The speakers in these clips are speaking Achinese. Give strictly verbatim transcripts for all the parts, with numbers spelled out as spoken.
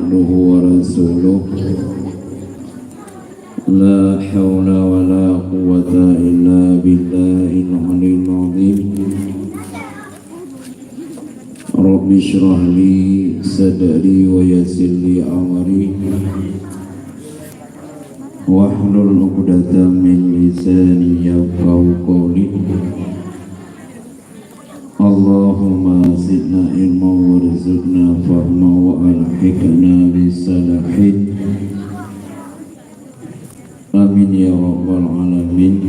Wa rasuluh. La haula wa la quwwata illa billahil aliyyil azim. Rabbi shrah li sadri wa yassir li amri. Wahlul uqdatam min lisani yafqahu qawli. Allahumma zidna ilman warzuqna fahma wa alhiqna bis salihin. Amin ya rabbal alamin.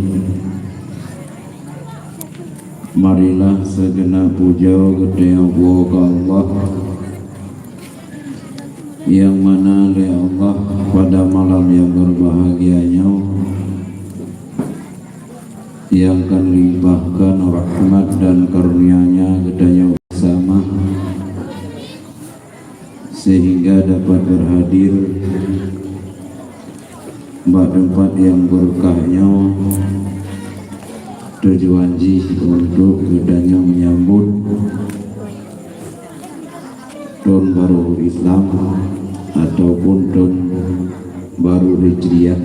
Marilah sigeunap puja geutanyoe bawa keu Allah, nyang mana lé Allah pada malam nyang berbahagia nyoe nyang ka limpahkan rahmat dan karunia-Nya geutanyoe bersama, sehingga dapat berhadir bak teumpat nyang beureukat nyoe, tujuan jih untuk geutanyoe menyambut thon barô Islam ataupun thon barô Hijriah.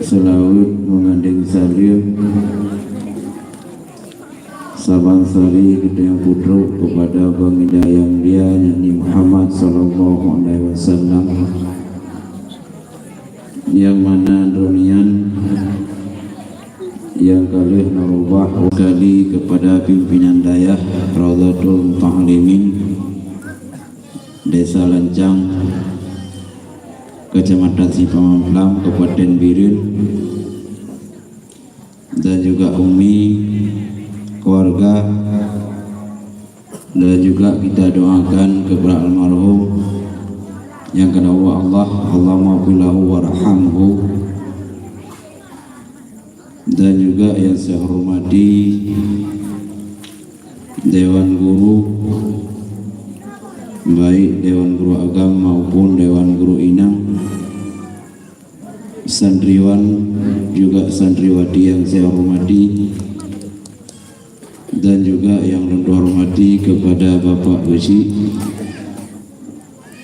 Seulaweuet meugandeng saleuem saban sari geutanyoe peutrok keupada Baginda nyang mulia, yakni Muhammad sallallahu alaihi wasallam, nyang mana droeneuh nyan nyang ka lheueh neurubah kali keupada pimpinan dayah Raudhatul Muta'allimin Desa Lancang, Kecamatan Simpang Amplam, Kabupaten Bireuen, dan juga umi, keluarga, dan juga kita doakan kepada almarhum nyang ka neuwoe Allah, Allahumma ghfir lahu warhamhu, dan juga yang saya hormati Dewan Guru, baik Dewan Guru Agam maupun Dewan Guru Inang, santriwan juga santriwati yang saya hormati, dan juga yang lôn hormati kepada Bapak Geuchik,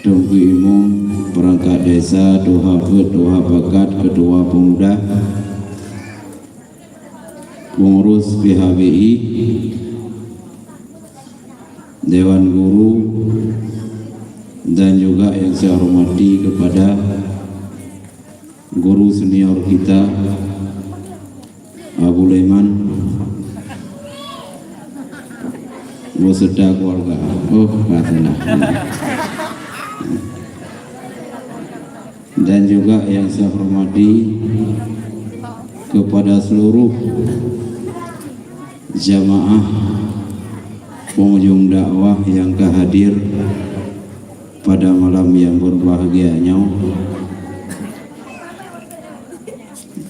Teungku Imum, perangkat desa, tuha peuet, tuha pakat, ketua pemuda, pengurus P H B I, Dewan Guru, dan juga yang saya hormati kepada guru senior kita, Abu Leman, beserta keluarga. Oh, katalah. Dan juga yang saya hormati kepada seluruh jamaah pengunjung dakwah yang ka hadir pada malam yang berbahagia nyoe.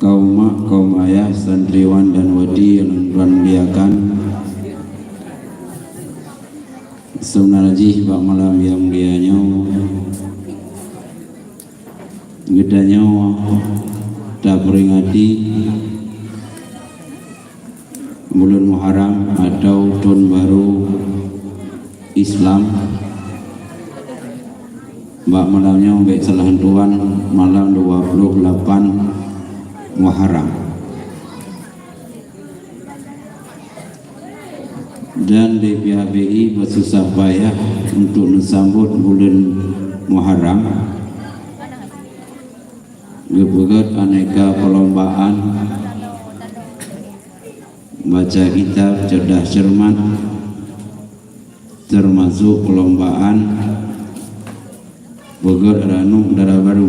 Kaum mak, kaum ayah, santriwan dan wati yang Tuhan muliakan, sebenarnya jih bak malam yang mulia nyoe, geutanyoe taperingati buleuen Muharram atau thon barô Islam. Bak malam nyoe bék salah tuan, malam dua puluh lapan Muharram. Dan di P H B I bersusah payah untuk menyambut buleuen Muharram, geupeugét aneka perlombaan baca kitab, cerdas cermat, termasuk perlombaan peugét ranup dara barô.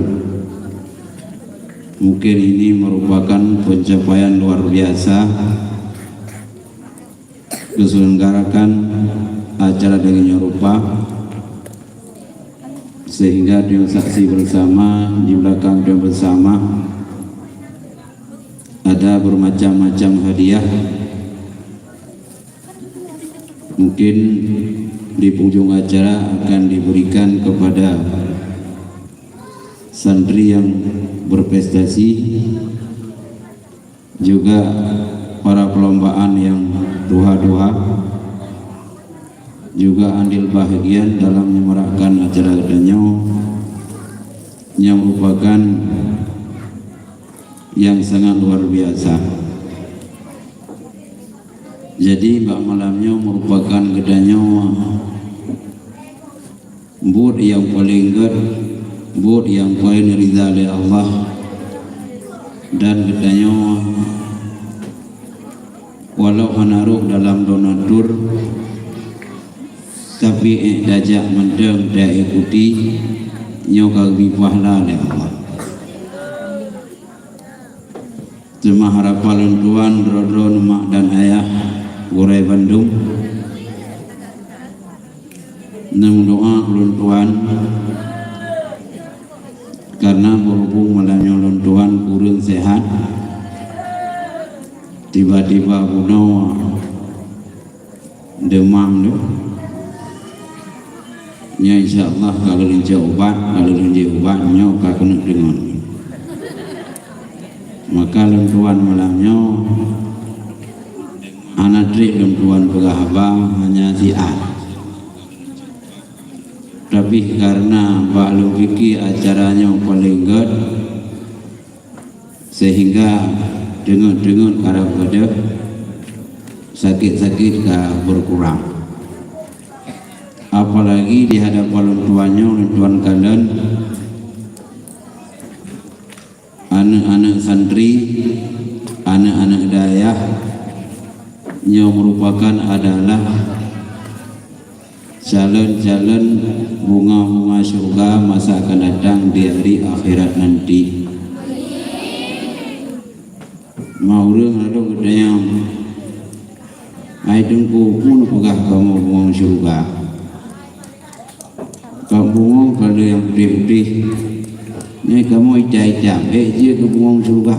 Mungkin ini merupakan pencapaian luar biasa keselenggarakan acara dengan rupa, sehingga dengan saksi bersama, di belakang dengan bersama, ada bermacam-macam hadiah. Mungkin di ujung acara akan diberikan kepada santri yang berprestasi, juga para perlombaan yang tuha-tuha. juga andil bahagian dalam menyemarakkan acara geutanyoe nyang merupakan nyang sangat luar biasa. Jadi, bak malam nyoe merupakan geutanyoe buet nyang paleng gét, buet nyang paleng ridha lé Allah. Dan geutanyoe, walau hana rhoh dalam donatur, tapi ék tajak mantong taikuti, nyoe ka geubri pahala lé Allah. Teuma harapan lôn tuan, droe-droe neumak dan ayah, gurée bandum, neumeudoá keu lôn tuan, karna beuhubong malam nyoe lôn tuan kureueng sehat, tiba-tiba bunoe deumam tu. Nyoe insya Allah ka lôn cok ubat, ka lôn jép ubat, nyoe ka keuneuk deungon. Maka lôn tuan malam nyoe hana trép lôn tuan peugah haba, hanya siat. Tapi karna bak lôn pike acara nyoe paleng gét, sehingga teungeut-teungeut karab gadôh, sakét-sakét ka berkurang. Apalagi di hadapan lôn tuan nyoe, lôn tuan kalon aneuëk-aneuëk santri, aneuëk-aneuëk dayah, nyoe merupakan adalah calon-calon bunga-bunga syurga masa akan datang di hari akhirat nanti. Ma ureuëng lalu geutanyong, "Hai Teungku, peue neupeugah kamoe bungöng syurga? Ka bungöng ka lheueh nyang putéh-putéh, nyoe kamoe itam-itam, ék jeuet keu bungöng syurga?"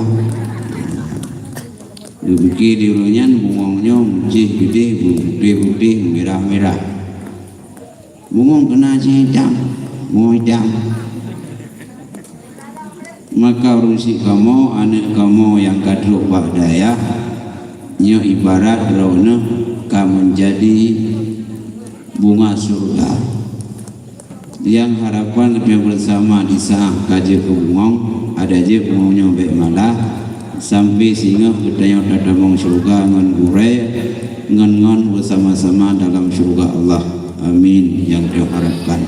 Geupike di ureuëng nyan bungöng nyoe meucéh keudeh, putéh-putéh, mirah-mirah. Bungöng keunan cit itam, bungöng itam. Maka ureuëng syiek kamoe, aneuëk kamoe nyang ka trok bak dayah, nyoe ibarat droeneueh ka meunjadi bunga syurga. Nyang harapan leubeh beusama di saát ka jeuet keu bungöng, adak jeuet bungöng nyoe bék malah, sampai singoh geutanyoe tatamong syurga ngon gurée, ngon-ngon beusama-sama dalam syurga Allah. Amin, nyang teuharapkan.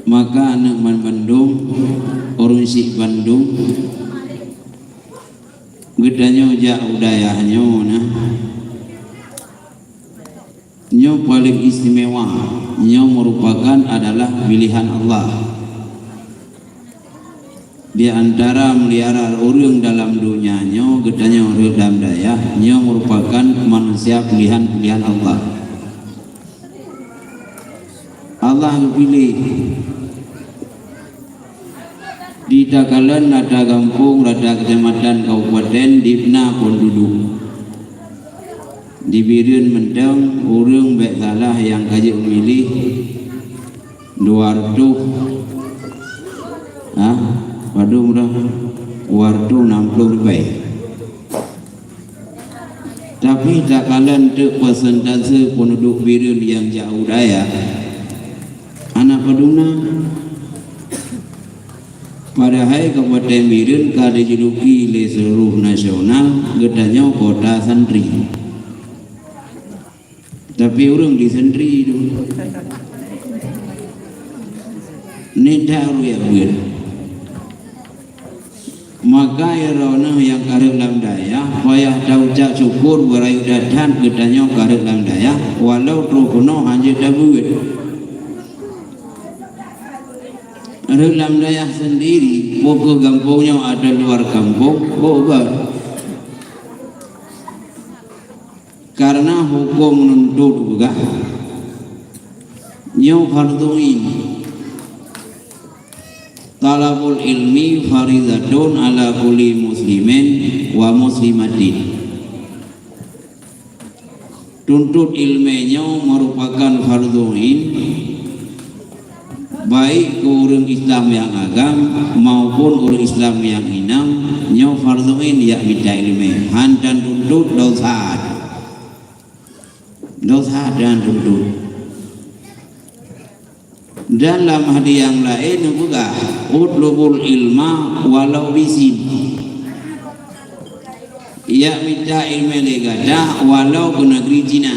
Maka aneuëk ban bandum, ureuëng syiek bandum, geutanyoe jak u dayah nyoe na. Nyoe paléng istimewa, nyoe meurupakan adalah pilihan Allah. Di antara miliaran ureuëng dalam donya nyoe, geutanyoe rhot lam dayah, nyoe meurupakan manusia pilihan-pilihan Allah. Allah geupiléh. Di takalon rata gampông, rata keucamatan, kabupaten, dipna phon dudoe. Di Bireuen mantong, ureuëng bék salah nyang ka jeuet meumiléh dua reutôh, ah, padum dah, dua reutôh nam ploh ribée. Tapi takalon teuk persentase peunduduek Bireuen nyang jak u dayah, hana padum na. Padahai Kabupaten Bireuen ka dijuluki lé seuluruh nasional geutanyoe kota santri. Tapi ureuëng di santri tu, nida ruyah buet. Maka droeneueh nyang ka rhot lam dayah, payah taucap syukur beurayeuk that-that geutanyoe ka rhot lam dayah, walau troh keunoe hanjeuet tabeuet. Rhot lam dayah sendiri, peu kheueh gampông nyoe atau luar gampông, boh beuet. Karena huköm nuntut peugah, nyoe fardhu ain. Thalabul ilmi faridhatun ala kulli muslimin wa muslimatin. Tuntut iéleumé nyoe meurupakan fardhu ain, baik keu ureuëng Islam nyang agam maupun ureuëng Islam nyang inong, nyoe fardhu ain jak mita iéleumé, han tatuntut lom saát. Dosa dan tuntut. Dan lam hadis nyang laén geupeugah, "Utlubul ilma walau bisin." Jak mita ileumèe lé gata walau keu negeri Cina.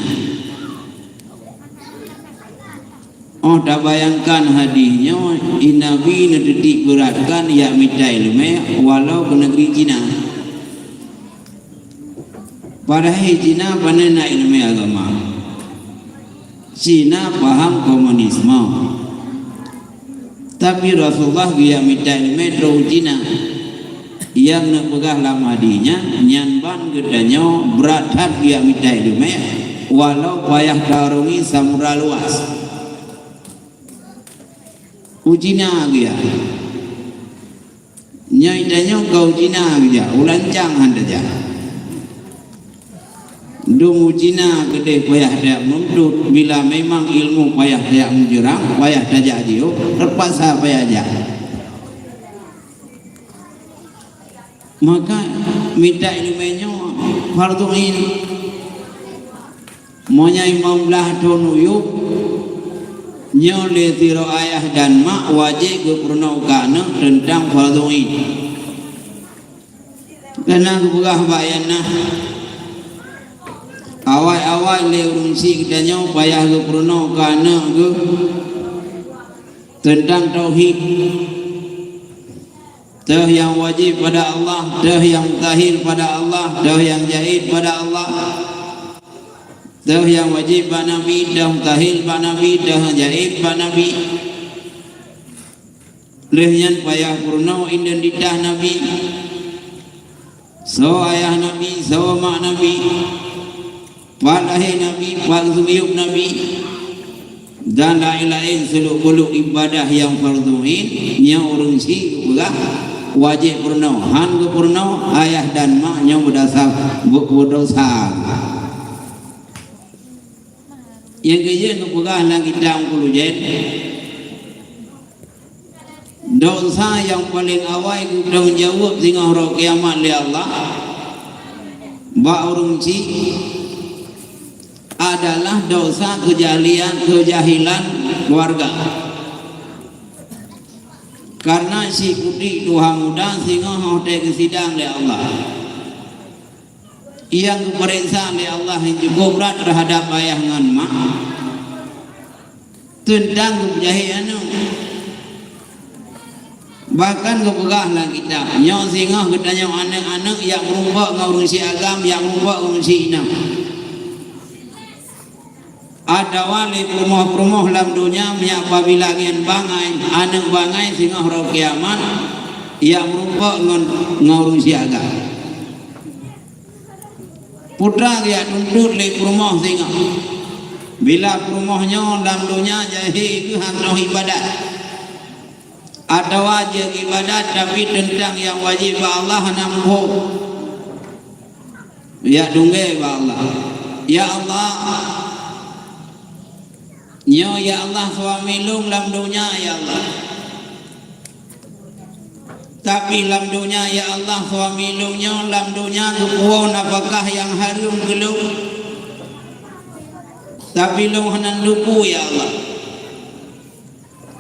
Oh, tabayangkan hadis nyoe, i Nabi neuteubiet beuratkan jak mita ileumèe walau keu negeri Cina. Padahai Cina pané na ileumèe agama. Cina paham komunisme. Tapi Rasulullah geujak mita ileumèe trok u Cina. Nyang neupeugah lam hadis nyan, nyan ban geutanyoe brat that geujak mita ileumèe, walau payah taurungi samudra luas. U Cina geujak. Nyoe tanyoe ka u Cina geujak, u lancang han tajak. Dum u Cina keudeh payah tajak meuntut, bila memang ilmu payah tajak meujeurang, payah tajak jiôh, teupaksa payah jak. Maka mita ileumèe nyoe fardhu ain. Meunyoe limong blaih thôn u yup, nyoe lé sidroe ayah dan mak wajéb geupeurunoe keu aneuk teuntang fardhu ain. Kana geupeugah bak ayah na, awai-awai lé ureueng chik geutanyoe payah geupeurunoe keu aneuk geuh teuntang tauhid. Teuh nyang wajéb pada Allah, teuh nyang mustahil pada Allah, teuh nyang jaiz pada Allah. Teuh nyang wajéb bak Nabi, teuh mustahil bak Nabi, teuh nyang jaiz bak Nabi. Lheueh nyan payah peurunoe identitas Nabi. Soe ayah Nabi, soe mak Nabi, pat lahé Nabi, pat geumiyueb Nabi, dan laén-laén seuluk-buluk ibadah nyang fardhu ain, nyoe ureueng chik geupeugah wajéb peurunoe, han geupeurunoe ayah dan mak nyoe beudasar beu-, beudosa. Nyang keujeuet geupeugah lam kitab Ulul Jén, dosa nyang paleng awai geutanggung jaweueb singoh uroe kiamat lé Allah bak ureueng chik adalah dosa keujahilian, keujahilan keuluwarga. Kareuna chik putéh tuha muda singoh watèe geusidang lé Allah. Nyang geupareksa lé Allah nyang cukôp brat teuhadab ayah ngon mak teuntang geupeujahé aneuk. Bahkan geupeugah lam kitab, nyoe singoh geutanyoe aneuk-aneuk jak meurumpok ngon ureueng chik agam, jak meurumpok ngon ureueng chik inong. Atawa lé peurumoh-peurumoh lam donya meunyo apabila ngieng bangai, aneuk bangai singoh uroe kiamat, jak meurumpok ngon, ngon ureueng chik agam. Putra geujak tuntut lé peurumoh singoh. Bila peurumoh nyoe lam donya jahé geuh han troh ibadat, atawa jeuet ibadat tapi teuntang nyang wajéb bak Allah hana muphom. Jak tunggée bak Allah. Ya Allah, nyoe ya Allah suami lôn lam donya ya Allah. Tapi lam donya ya Allah suami lôn nyoe lam donya geupuwoe nafakah nyang hareuem keu lôn. Tapi lôn hana luput ya Allah.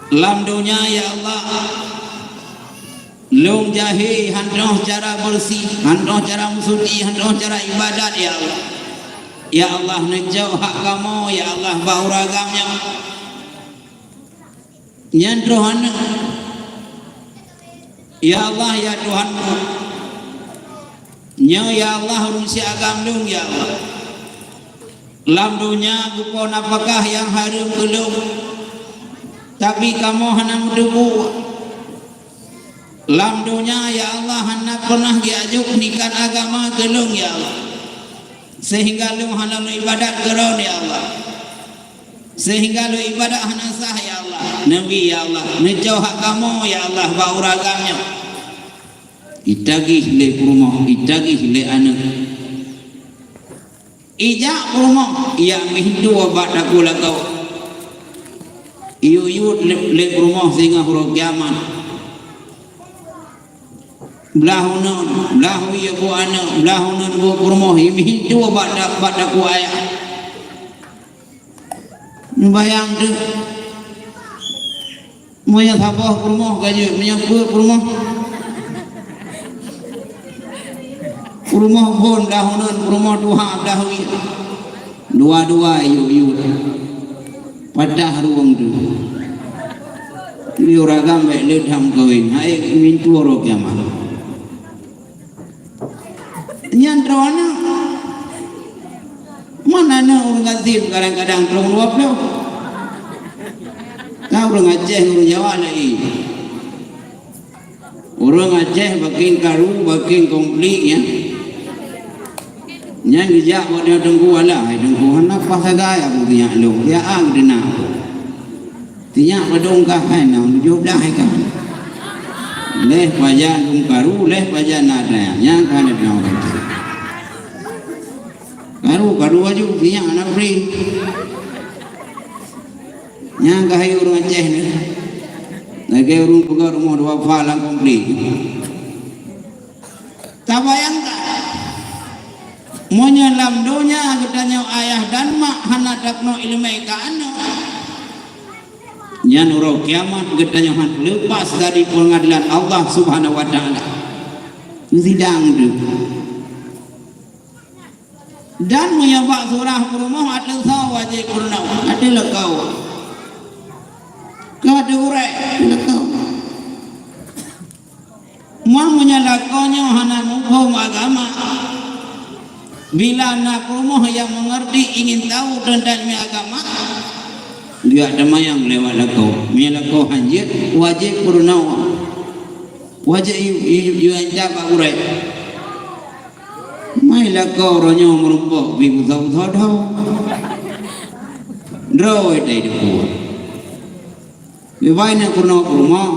Lam donya, ya Allah, lôn jahé han troh cara beureusi, han troh cara meusuci, han troh cara ibadat, ya Allah. Ya Allah, neucok hak kamoe, ya Allah, bak ureueng agam nyan. Nyan troh aneuk. Ya Allah, ya Tuhanku. Nyoe, ya Allah, ureueng siagam lôn, ya Allah. Lam donya geupo nafakah nyang hareuem keu lôn, tapi kamoe hana meuteupeu. Lam donya, ya Allah, hana peunah geujok peundidikan agama keu lôn, ya Allah, seuhingga lôn hana lôn ibadat keu Droen, ya Allah, seuhingga lôn ibadat hana sah, ya Allah. Neubi, ya Allah, neucok hak kamoe, ya Allah, bak ureueng agam nyoe. Itagih lé peurumoh, itagih lé aneuk. Ijak peurumoh, ijak meuhindua bak takue lakoe. Iyue-yue lé, lé peurumoh singoh uroe kiamat. Blah uneuen, blah wie buet aneuk, blah uneuen buet peurumoh, imeuhindua bak ta-, bak takue ayah. Neubayang teuh. Meunyoe saboh peurumoh ka jeuet, meunyoe peuet peurumoh. Peurumoh phon blah uneuen, peurumoh tuha blah wie. Dua-dua yue-yue. Patah rueng teuh. Di ureueng agam bèk lé tham kawin. Hai mintu uroe kiamat. Nyan droeneuh. Meunan ureueng gasien kadang-kadang troh dua ploh. Ka ureueng Aceh, ureueng Jawa laén. Ureueng Aceh bakin karu, bakin konflik nyan. Nyan geujak bak teungku, "Alah, hai teungku, hana paih sagai aku geujak lôn. Siat geujak na aku." Tinyak padong kah hai na, tujoh blah hai kah. Lheuh pajan lôn karu, lheuh pajan na dayah. Nyang ka na dayah kata. Karu, karu aju, tinyak na bri. Nyang ka hai ureueng Aceh ni. Lagèe ureueng peugah rumoh dua pha lam konflik. Tabayangkan, meunyoe lam donya geutanyoe ayah dan mak hana takeunoe ileumèe keu aneuk, nyan uroe kiamat geutanyoe han leupah dari peungadilan Allah Subhanahu wa Taala. Sidang tu. Dan meunyoe bak surah peurumoh ateueh soe wajéb peurunoe, ateueh lakoe. Keu ateueh gurèe, lakoe. Meunyoe lakoe nyoe hana muphom agama, bila na peurumoh nyang meungeurti ingin tahu teuntang ilmu agama, geujak teumayang lewat lakoe. Meunyoe lakoe han jeuet, wajéb peurunoe. Wajéb yu-, yu-, yu-, yu-, bak gurèe. Mai lakoe uroe nyoe meurumpok bi beusoe-beusoe dho. Droe tai deukue. Leubeh na keunoe peurumoh.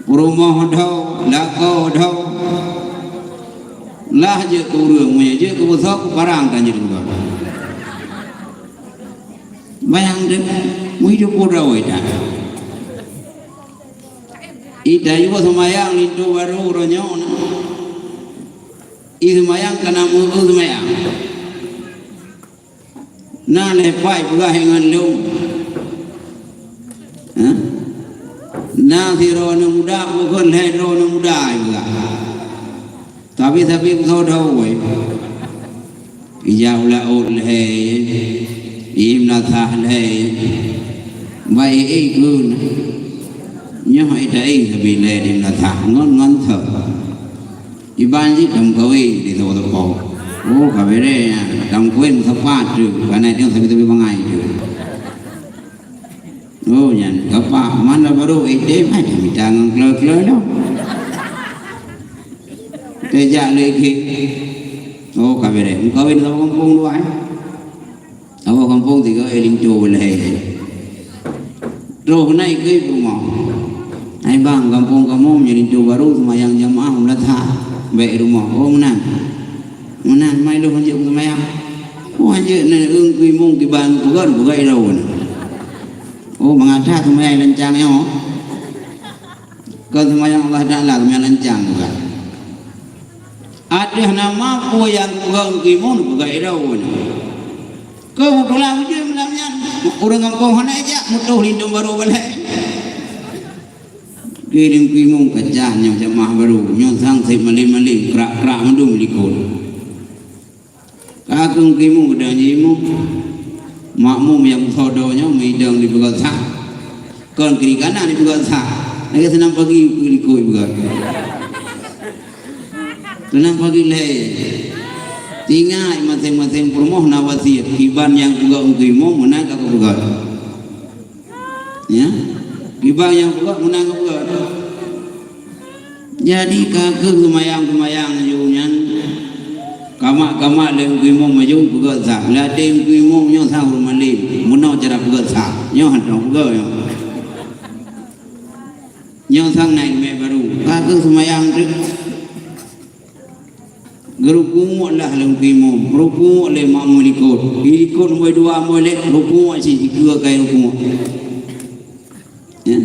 Peurumoh dho, lakoe dho. Lah jeuet keu ureueng, meunyoe jeuet keu beusoe, keu parang tan jeuet keu. Bayang deh, meuhidup droe tan. Ih, tayue seumayang linto barô uroe nyoe na. Ih, seumayang kana meu-eu seumayang. Na lhèe pai peugah ngon lôn. Hah? Na sidroe aneuk muda, bukon lhèe droe aneuk muda peugah. Tapi-tapi beusoe dho wai. Ija u laôt lhèe, i meunasah lhèe. Baik, eh, kheun. Nyoe ita, eh, sabe lhèe di meunasah. Ngon, ngon soe. Iban jih tameukawen di saboh teumpat. Oh, ka bereh nyan. Tameukawen meusapat tu. Kana nyoe sabe-sabe bangai tu. Oh, nyan, gapa, mana baru, eh, tém, hai, mita ngon keulôi-keulôi lom. Tejak lé gé. Oh, ka bereh. Meukawen saboh gampông dua, eh. Saboh gampông tiga, eh, linto lhèe. Troh nai keu rumoh. Hai bang, gampông kamoe nyan linto barô seumayang jamaah meunasah. Bèk rumoh. Oh, meunan. Meunan, mai lôn hanjeuet seumayang. Oh, hanjeuet na eung keu imum kiban peugah, peugah droe na. Oh, mangat that seumayang lancang nyoe. Kon seumayang Allah Taala, seumayang lancang bukan. Ateueh nama peue nyang kupeugah keu imum, peugah droe na. Keu beutôi lah ujeuen malam nyan. Ureueng gampông hana jak, meutoh lindong barô balai. Keu imum kacah nyoe jamaah barô, nyoe sang sép malém-malém, krak-krak mandum likot. Ka keuh keu imum geudang jih imum. Makmum nyang meusoe dho nyoe meudong dipeugah sah. Kon kiri kanan dipeugah sah. Lagèe seunang pagi likot dipeugah. Seunang pagi lhèe. Ingat maséng-maséng peurumoh na wasiet. Kiban nyang peugah keu imum meunan ka kupeugah. Ya. Kiban nyang peugah meunan ka peugah. Jadi ka keuh seumayang-seumayang laju nyan, kamak-kamak lé keu imum maju peugah sah. Ladôm keu imum nyoe sah ureueng malém, meunoe cara peugah sah. Nyoe hana peugah nyoe. Nyoe sang na ileumèe barô. Ka keuh seumayang teuk. Geurukuk lah lé keu imum, rukuk lé makmum likot. Likot amboi dua, amboi lhèe, rukuk cit dikeue keu rukuk. Ya.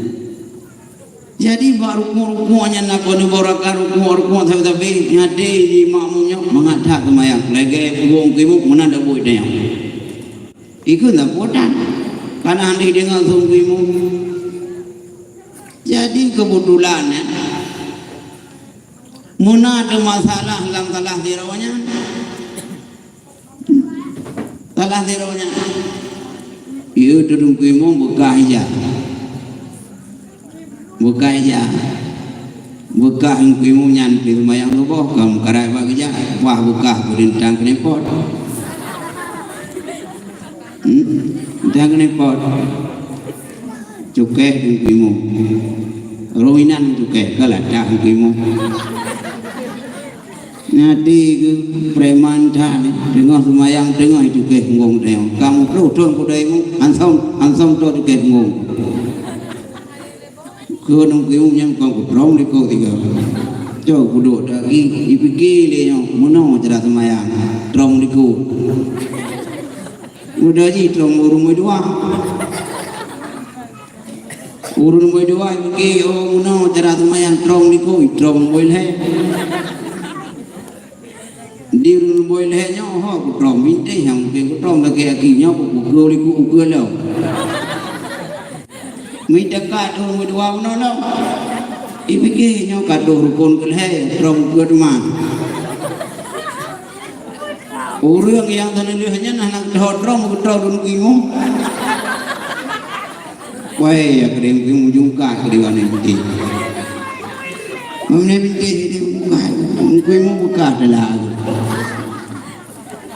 Jadi bak rukuk-rukuk nyan na keuneuk beuraka rukuk-rukuk sabe-sabe, nyan di makmum nyoe mangat that seumayang. Lagèe peugah keu imum meunan dak buet nyan. Ikheun sapeue tan. Kana han deungoe su Teungku Imum. Jadi keubeutulan, ya, meuna teu masalah lam salah sidroe nyan. Salah sidroe nyan. Yue teu Teungku Imum beukah ija. Beukah ija. Beukah Teungku Imum nyan pih seumayang suboh, ka meukarat bak geujak, bah beukah peurintang keunepot. Hmm? Peurintang keunepot. Cukéh Teungku Imum. Roh inan cukéh, ka latak Teungku Imum. Nyan di geu preman that ni, teungoh seumayang, teungoh icukéh punggong teuh. Kamoe ploh thon kuda imu, hansom, hansom to cukéh punggong. Keu nong kiu nyang kon kutrong liko tiga. Cok kuduek dak i, ipike lé nyoe, meunoe cara seumayang, trong liko. Udah ji trong ureueng dua. Ureueng nombor dua, mungkin, oh, meunoe cara seumayang trong likot, trong nombor lhèe. Di ureueng nombor lhèe nyoe, ho, kutrong bintéh, nyang mungkin kutrong lagèe aki nyoe, kupeugöt likot, ukeue lom. Mita ka ureueng nombor dua meunoe lom. Ipike nyoe ka troh rukon keulhèe, trong ukeue teuma. Ureueng nyang teuneulheueh nyan hana geutoh trong, geutoh lôn imum. Wai, ya keudéh mungkin mujungkai keudéh wan bintéh. Meunan bintéh di mujungkai, mungkin mubukah teula.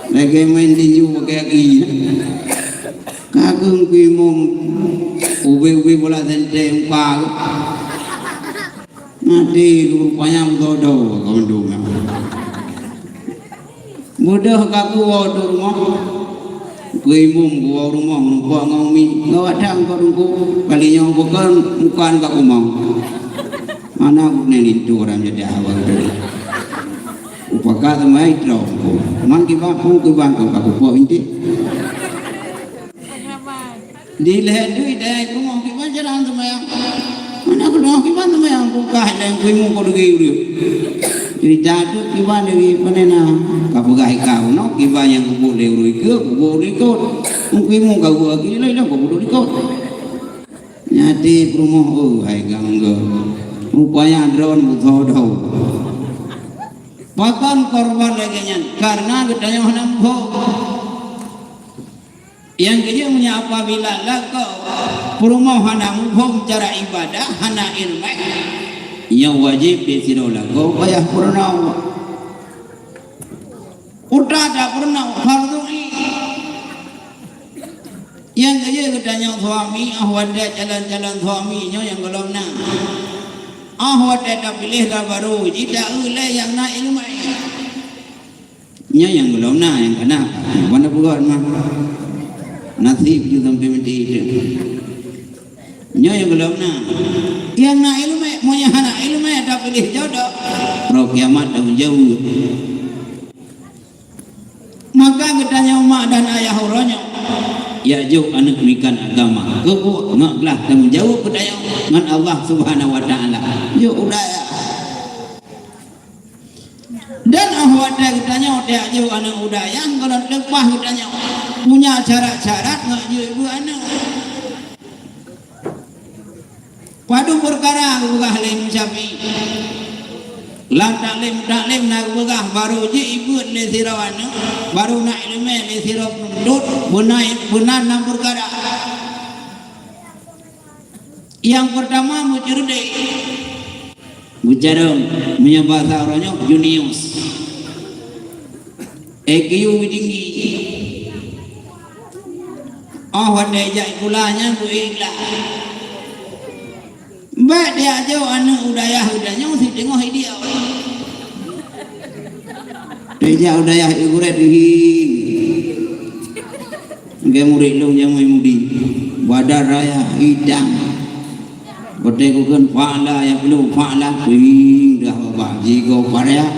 Lagèe main tinju pakai aki. Kageueng kui mum, ubé-ubé bola senteng muka. Nanti rupanya meudodo kau dong. Mudah kaku woe tu rumoh. Kui mum ku woe rumoh, meureumpok ngon umi. Gawat that engkau dungku. Kali nyoe bukan, bukan kat rumah. Mana aku kena lintu orang jadah awak tu. Upakat sama itu. Man kiban, pun kiban, kau aku pok inti. Di lhèe duit dayah rumoh kiban jalan seumayang. Mana keunoe kiban seumayang bukah dan kuimu kau degi ureueng. Cerita tu kiban dari panena. Ka peugah ikau no kiban nyang kubuet lé ureueng ikeu, kubuet ureueng ikot. Kuimu kau buet lagi lain dah kau buet ikot. Nyate peurumoh, oh, hai gangga. Rupanya droen beutôi-dôi. Pakon korban lagèe nyan? Karena geutanyoe hana muphom. Nyang keujeuet meunyoe apabila lakoe peurumoh hana muphom cara ibadah, hana ileumèe, nyoe wajéb di sidroe lakoe payah peurunoe. Uta tapeurunoe fardhu ain. Nyang keujeuet geutanyoe suami, 'oh watèe calon-calon suami nyoe nyang gohlom na. 'Oh watèe tapiléh lé barô jih ta-eu lé nyang na ileumèe. Nyoe nyang gohlom na, nyang kana. Mana peugah mah. Nasib ju sampai mati itu. Nyoe nyang gohlom na. Nyang na ileumèe, meunyoe hana ileumèe tapiléh jodoh. Roh kiamat tanggong jaweueb. Maka geutanyoe mak dan ayah uroe nyoe, ya jok aneuk pendidikan agama. Keupeue? Ngat glah tanggong jaweueb geutanyoe ngon Allah Subhanahu wa Taala. Jok u dayah. Dan 'oh watèe geutanyoe tajak jok aneuk u dayah, gohlom leupah geutanyoe punya syarat-syarat ngat jeuet beu aneuk. Padub peukara geupeugah lé Imam Syafi'i. Lam taklim-taklim na geupeugah barô jih ibeuet lé sidroe aneuk, barô na ileumèe lé sidroe peununtut, beuna, beuna nam peukara. Nyang peurtama meuceurdeh. Meucarông, meunyoe basa uroe nyoe, jenius. I Q tinggi. 'Oh watèe jak sikula nyan beu ikhlas. Bèk tajak jok aneuk u dayah geutanyoe si teungoh idiek. Tajak u dayah i gurèe teuhi. Ngon murit lôn nyang mudi. Badan raya itam. Watèe kukheun fa'ala yaf'alu fa'ala, ping dah babah jigoe pariak.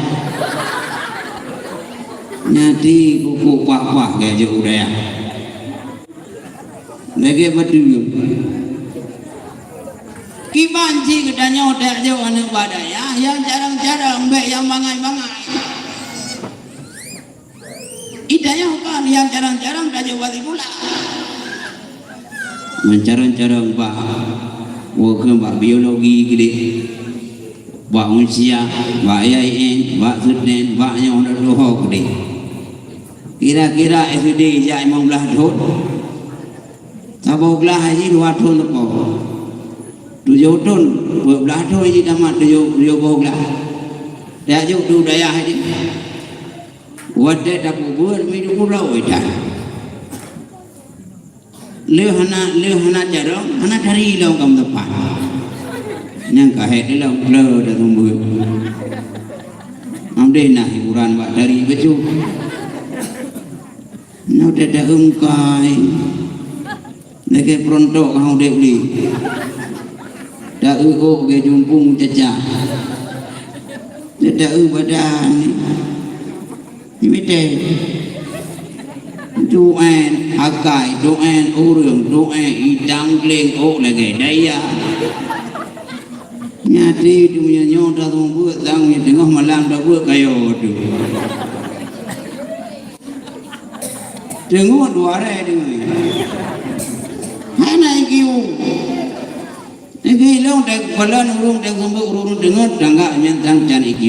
Nyate kuku pah-pah gaya jok u dayah. Lagèe bateue. Kiban cit geutanyoe tajak jok aneuk bak dayah, nyang carông-carông, bèk nyang bangai-bangai. I dayah ka nyang carông-carông tajok bak sikula. Meucarông-carông bak, woe kheun bak biologi keudeh, bak unsia, bak I I N, bak sutnen, bak nyoe dan doho keudeh. Kira-kira S D jak limong blaih thon. Saboh glah haji dua thon leupah. Tujoh thon, dua blaih thon haji tamat tujoh, tujoh boh glah. Tajok di dayah haji. Watèe tapeubuet mi di pulo itan. Lheueh hana, lheueh hana carông, hana tari lom ka meuteupah. Nyang ka hék lom, pleu dah sumbeue. Amdeh na hiburan bak tari bacut. Nyoe teuh taeum kai. Lagèe peurontok ka udép lé. Taeu ôk lagèe jumpung cacah. Taeu badan. Imité. Tu'en akai, tu'en ureueng, tu'en itam gleng ôk lagèe daya. Nyan di dunia nyoe taseumeubeuet sang nyoe teungoh malam tabeuet kayo tu. Teungoh dua rè deungoe. Hana I Q. Lagèe ilôn teukalon ureueng teuseumeubeuet ureueng deungon tangga nyan sang can I Q.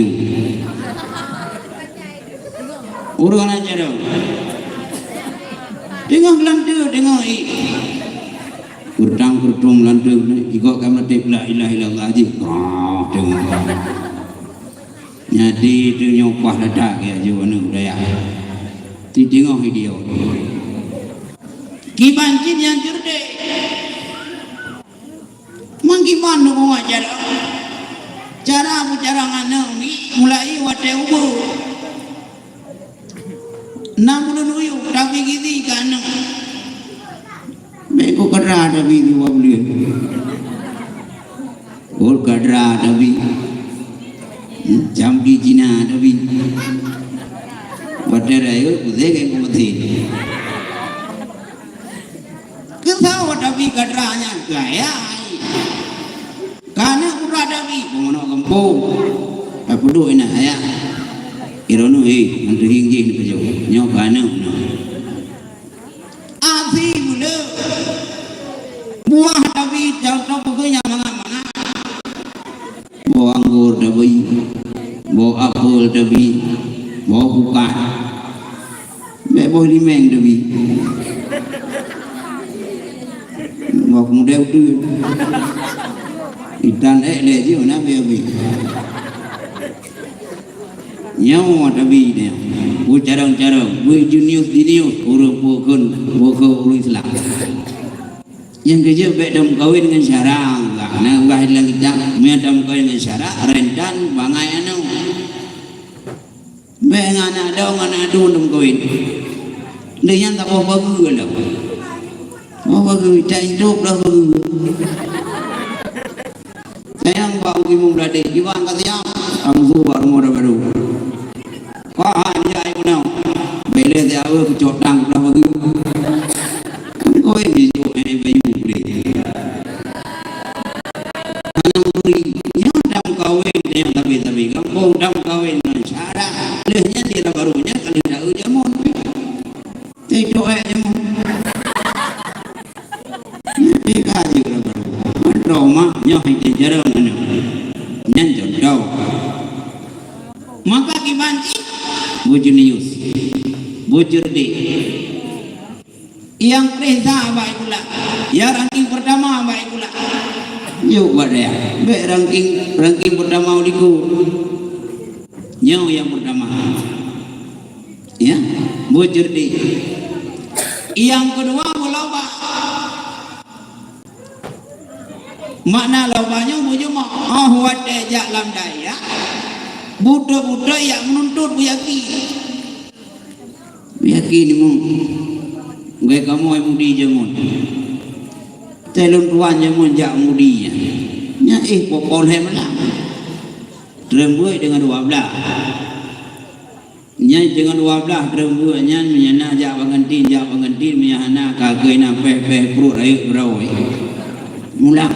Ureueng na carông. Teungoh geulanteue, teungoh i. Geutang-geutong lanteue, igok ka meutép la ilaha illallah jih. Prah, teungoh. Jadi teungoh pah lada keu aju aneuk dayah. Ti teungoh idiot. Kiban cit nyang ceurdeh. Mangkiban neubuat cara, cara beucarông aneuk mi mulai watèe ubeut. Nam ulôn uyuek tapi gizi keu aneuk. Bèk ku kadra tapi dua buleuen. Ul kadra tapi. Cam di Cina tapi. Watèe rayeuk ku zege ku meuti. Keusawa tapi kadra nyan gaya. Kana urat tapi peungono gampông. Tapeuduek inan ayah. Irono, eh, ngon teuhing jih ni peujeuet. Nyoe kana unoe. Asi gula. Buah tapi contoh peue nyang mangat-mangat. Boh anggô tapi, boh apel tapi, boh pukat. Bèk boh limeng tapi. Boh keumudai uteuen. Itan ék lé jih na bèk. Nyoe tapi nyan. Beucarông-carông, beujenius-jenius ureueng peukeuen, peukeuen ureueng Islam. Nyang keujeuet bèk tameukawen ngon syara, na ubah lam kitab, meunyo tameukawen ngon syara, rentan bangai aneuk. Bèk ngon aneuk dong, aneuk dum tameukawen. Lé nyan ka boh bageue lom. Boh bageue, tak hidup dah bageue. Sayang bak Umi Mung Bladeh, iwan ka siap, langsung bak rumoh dah baru. Wah, hai, dia ayo nau. Bele dia awe kucok tang dah bageue. Koi bijok eh bayu boleh. Anak duri, nyoe tameukawen nyang sabe-sabe gampông, tameukawen ngon syara. Lheueh nyan di Rabaru nyan ka lheueh taeu jameun. Teucok eh jameun. Nyan di ka jeuet Rabaru. Mantong mak nyoe hai teujareueng aneuk. Nyan contoh. Maka kiban cit beujenius, beuceurdeh. Nyang preh sa bak sikula, ya ranking pertama bak sikula. Yuk bak dayah, bèk ranking, ranking pertama u likôt. Nyoe nyang pertama. Ya, beuceurdeh. Nyang keudua beuloba. Makna loba nyoe beujumoh, oh watèe jak lam dayah, buta-buta jak meununtut beuyakin. Yakin mu, gay kamoe mudi jameun. Teuh lôn tuan jameun jak mudi nyan. Nyan éh popol hai malam. Treun beuet deungon dua blaih. Nyan deungon dua blaih treun beuet nyan, meunyo na jak bak kantin, jak bak kantin, meunyo hana ka keu inan péh-péh pruet rayeuk beurôi. Mulang.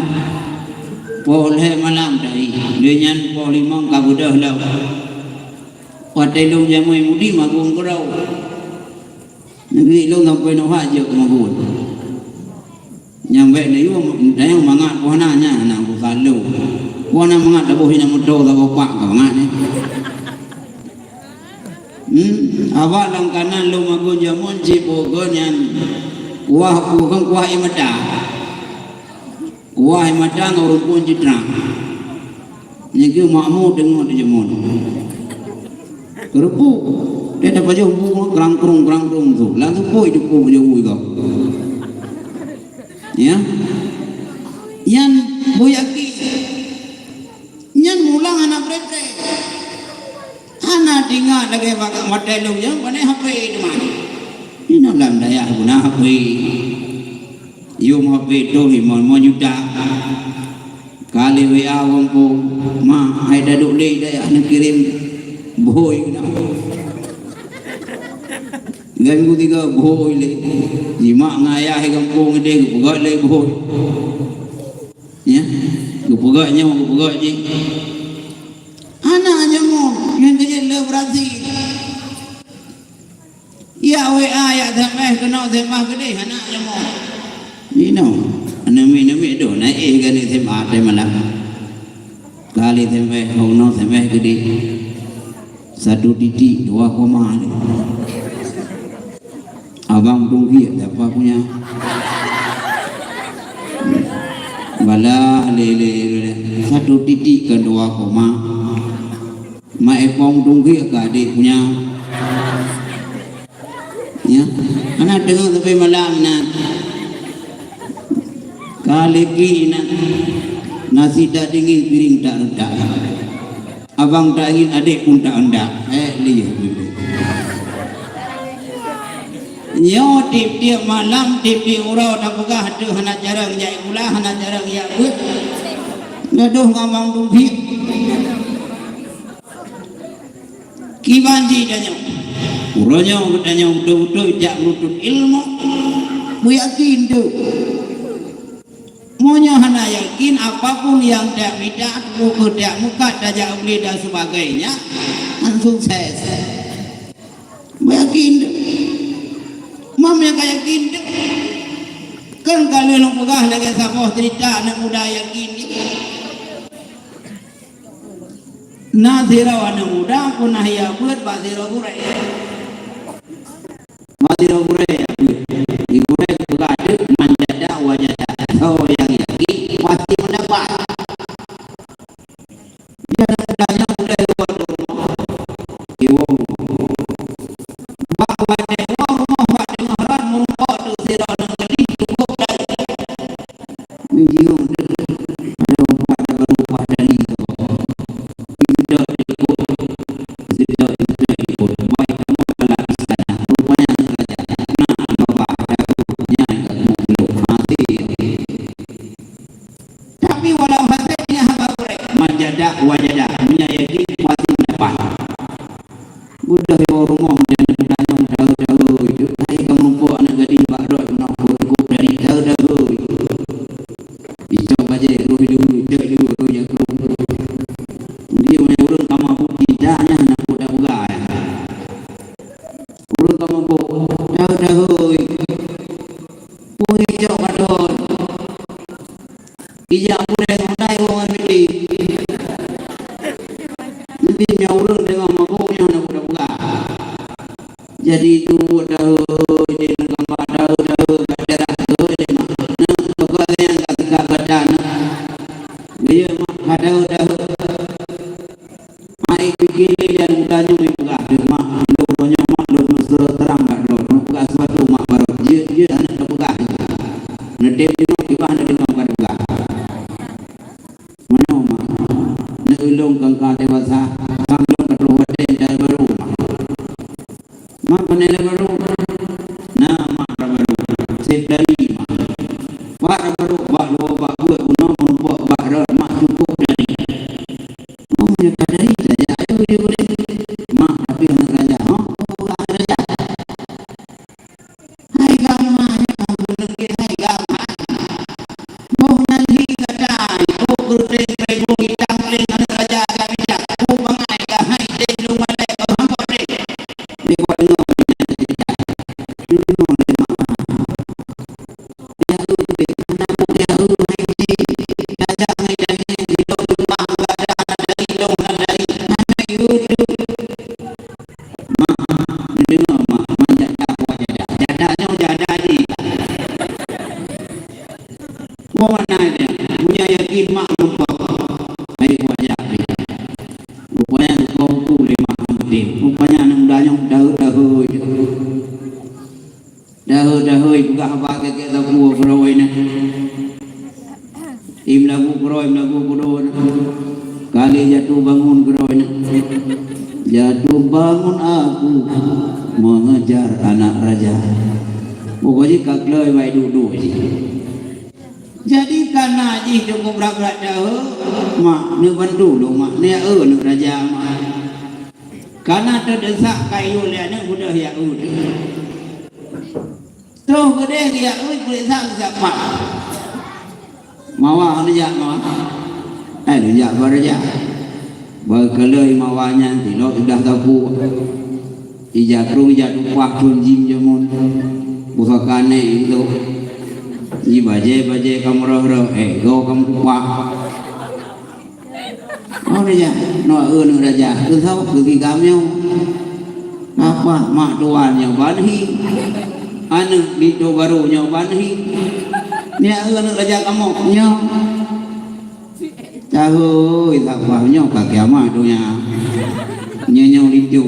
Poh lhèe malam tadi, lheueh nyan poh limong ka beudôh lom. Watèe lôn jameun mudi magong keudroe. Negeri lôn sampoe nyoe hak jeuet keu Magun. Nyang bèk neuyue, tanyong mangat puhana nyan, hana urusan lôn. Puhana mangat taboh inan moto, taboh pak ka mangat nyan. Hmm, awak lam kanan lôn Magun jameun cit peugon nyan kuah, peugon kuah ie mata. Kuah ie mata ngon rumpun citra. Nyan keuh makmu teungoh teujameun. Keureupu, dia tapajoh bu krang-krung, krang-krung tu. Langsung pui teupeu pajoh bu iko. Ya. Nyan bu yakin. Nyan mulang hana prete. Hana teuingat lagèe bak watèe lôn nyoe, pane H P teuma. Inoe lam dayah guna H P. Yum H P toh lima, lima juta. Kali W A gampông, "Ma, hai taduek lé dayah neukirém bhôi keunoe." Geupeugah bhôi lé. Jimak ngon ayah gampông deh, geupeugah lé bhôi. Ya, geupeugah nyoe, geupeugah jih. Hana nyoe, nyang keujeuet le Brazil. Ya W A, ya S M S keunoe, S M S keudeh, hana nyoe. Inoe, aneuk-aneuk deh, na éh kali S M A teuh malam. Kali S M S, oh no, S M S keudeh. Satu titik dua koma. Abang Tungkiek siapa punya? Balah lé, lé, lé. Satu titik kan dua koma. Mak Epong Tungkiek ke adik punya? Ya, anak dengar sampai malam nak. Kaleki nak. Nasi tak dingin, piring tak retak. Abang tak ingin, adik pun tak hendak. Eh, lihat dulu. Nyoe tiep-tiep malam, tiep-tiep uroe tapeugah teuh hana jarang jak sikula, hana jarang jak beuet. Gadoh ngon Abang Tungkiek. Kiban jih tanyoe. Uroe nyoe geutanyoe beutôi-beutôi jak meununtut ilmu. Beuyakin teuh. Meunyoe hana yakin, apapun nyang tajak mita, tuboh keu tajak meukat, tajak u glé dan sebagainya, han sukses. Beuyakin teuh. Mam nyang ka yakin teuh. Kan ka lheueh lôn peugah lagèe saboh cerita aneuk muda yakin nyan. Na sidroe aneuk muda peunah jak beuet bak sidroe gurèe. Bak sidroe gurèe jak beuet. Di gurèe geupeugah teuk, "Man jadak wa jadak." Soe nyang yakin, pasti meudapat. Di aneuk muda nyan mulai luwa rumoh. Di woe rumoh. Bak watèe woe rumoh, bak teungoh rot, meurumpok teuk sidroe aneuk gadih cukôp that. Meunyoe ada empat baru pada itu, tidak ikut, tidak ikut, baik kamu dalam istana, rupanya sengaja. Nah, Bapak, ada nyai kamu belum mati. Tapi walau hasilnya haba kurek, man jadak wa jadak, meunyoe yakin pasti mendapat. Udah di bawah rumah, dia nak tanya, "Tahu-tahu itu, hai kamu rumpok anak gadis bak rot, nak ikut dari tahu-tahu itu." Icok bajèe, roh dulu, icok dulu, roh jaku. Dia punya ureueng ka mabuk, tidak nyan, nak budak peugah, ya. Ureueng ka mabuk, tahu-tahu itu. Pui icok ka rot. Ijak pulèh ngon dai woe ngon mili. Nanti nyoe ureueng teungoh mabök nyoe hana peugah-peugah. Jadi itu buet dahôi, jadi gambar dahôi-dahôi, bak daerah dahôi, jadi mak. Nah, pokok nyang ka tingkat badan. Geuyue mak ka dahôi-dahôi. Hai pike lé dan geutanyoe meupeugah, "Deuh mak, lôn meunyoe mak lôn meuseurah terang bak droe, lôn peugah sesuatu mak barô jeuet-jeuet hana tapeugah." Neutém jinoe kiban na deungoe ka tapeugah. Meunyoe mak, neulôn kangka dewasa, sang lôn ka troh watèe jai barô mak. Mak panai lé barô. Na mak barô. Sép dari mak. Bak barô, bak luwa, bak buet, bunoe meurumpok bak rot, mak cukôp dari. Oh, meunyoe ka dari, tajak aju dia boleh. Mak, tapi aneuk raja, ha? Oh, aneuk raja. Hai gama, nyoe geuneuk hai gama. mak ngon po. Hai wajah. Rupanya neukoh tu lé mak ngon po. Rupanya aneuk muda nyoe dahôi-dahôi. Dahôi-dahôi peugah haba keu-keu sapeue keudroe nyan. Im lagu keudroe, im lagu keudroe nyan. Kali jatuh bangun keudroe nyan. Jatuh bangun aku mengejar anak raja. Pokok jih ka kloi bai duek-duek jih. Jadi kana jih teungku brat-brat dahôi, mak neubantu lôn mak, neuyak eu aneuk raja mak. Kana teudeusak kayue lé aneuk muda yak eu. Troh geudeh geujak uet peuriksa keu siapa. Mawa hana jak mawa. Eh, lôn jak bak raja. Bak keulai mawa nyan tilok udah sapeue. Ija krueng ija tumpah krueng jim jameun. Pusaka nèk itu. Ji bajèe-bajèe ka meurôh-rôh, eh, goe ka meutumpah. Oh, raja, nyoe eu aneuk raja, keu saboh keu gigam nyoe. Apa mak tuan nyoe ban hi? Aneuk linto barô nyoe ban hi? Nyoe eu aneuk raja kamoe nyoe. Tahôi saboh nyoe ka kiamat donya. Nyoe nyoe linto.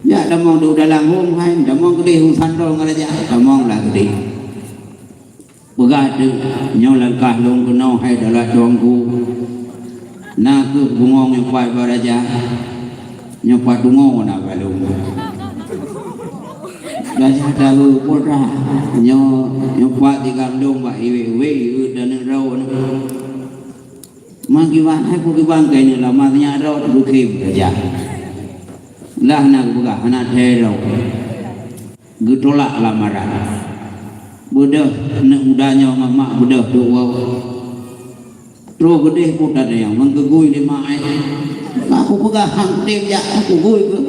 Jak tamong di dalam hom hai, tamong keudeh hom sandol ngon raja, tamong lah keudeh. Peugah teuk, nyoe langkah lôn keunoe hai dalat tuanku. Na kheueh bungöng nyang pat bak raja, nyang pat tungoe na bak lôn. Raja tahu peue that, nyoe nyang pat tigam lôn bak iweh-iweh ieuet dan droe na. Mangkiban hai peue kiban keuneuk lama nyak droe teubukém raja. Lah na geupeugah hana thèe droe. Geutulak lamaran. Beudôh aneuk muda nyoe ngon mak beudôh duek woe. Troh geudeh putat ayong ngon geugui lé mak ai. Ka kupeugah han tem jak kugui keu.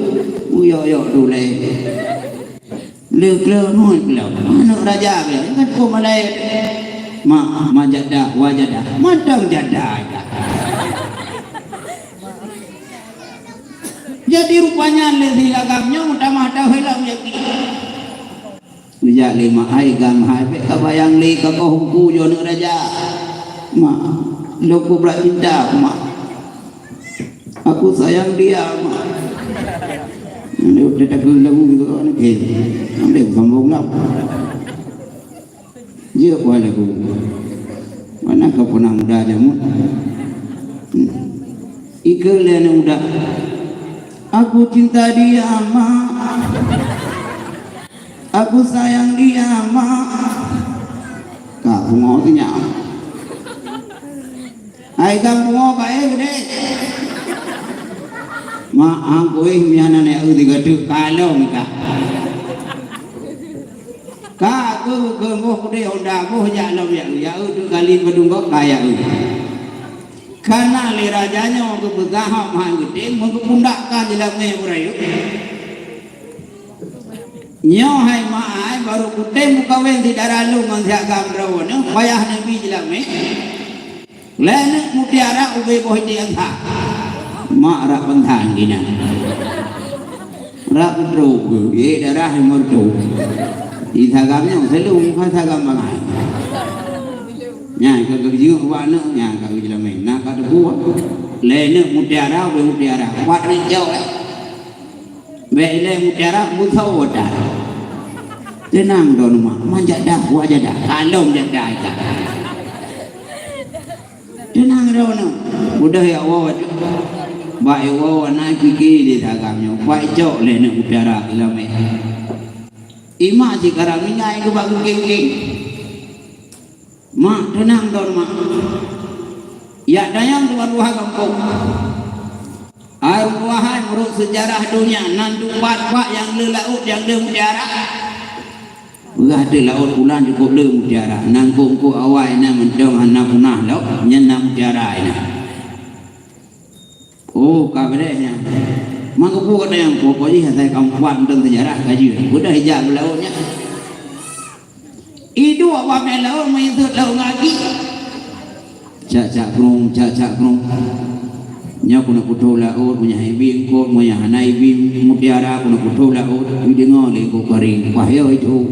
Uyok-yok tulèe. Le kleu ngon kleu. Aneuk raja be kan ko malai. Mak, ma jadah, wa jadah. Mantong jadah. Jadi rupanya lé si lagam nyoe meutamah tahu hilang yakin. Geujak lé mak ai gam hai bèk ka bayang lé ka koh ungku jih aneuk raja. Mak, lôn kubrat cinta mak. Aku sayang dia mak. Nyoe udah takheun lagu gitu kan ke. Sampai sambung lah. Jeuet wai lagu. Mana kau pernah muda jameun? Hmm. Ikeu lé aneuk muda. Aku cinta dia mak. Aku sayang dia mak. Ka pungo tu nyak. Hai gam pungo ka eh gede. Mak angkui mian aneuk eu tiga tu kalong ka. Ka keu keu boh kudeh honda boh jak lom ya ya eu tu kali padum gok ka ya eu. Kana lé raja nyoe geupeugah hok meuhan geutem meugeupundak ka jilamé beurayeuk. Nyoe hai ma ai barô kutem meukawen si dara lôn ngon si agam droeneuh payah neubi jilamé. Lé neuk mutiara ubé boh iték ansa. Mak rak bansa gina. Rak peutrok geuh, eh, darah meureutoh. Di sagam nyoe selung ka sagam bangai. Nyan ka geujeuet ubak aneuk, nyan ka geujeulamé. Na ka teupeue. Lé neuk mutiara ubé mutiara. Kuat rijok, eh. Bèk ilèe mutiara, musoh dah. Teunang droeneuh mak, manjak dah, wajah dah. Kalon jak dah, jak. Teunang droeneuh. Udah ya Allah, bak ya Allah, na pike lé sagam nyoe. Kuat cok lé neuk mutiara ilamé. Imak sikarang ninggai keu bak geukem-kem. Mak, teunang droeneuh mak. Yak dayang tuan tuha gampông. Ai ruwah hai meurok seujarah donya nan teumpat-teumpat nyang le laôt nyang le mutiara. Peugah teuh laôt pulan cukôp le mutiara. Nangkôk-kôk awai na mantong hana punah laôt nyan na mutiara na. Oh, ka beureh nyan. Mangkeupeue kata nyang pokok jih asai kampuan mantong seujarah ka jeuet. Udah ijak beulaôt nyan. Iduek bak mé laôt meuiseut laôt ngaki. Cak-cak krong, cak-cak krong. Nyoe keuneuk putôh laôt, meunyoe hai bim kot, meunyoe hana bim mutiara keuneuk putôh laôt, ideungoe lé gob karing. Wah yo itu.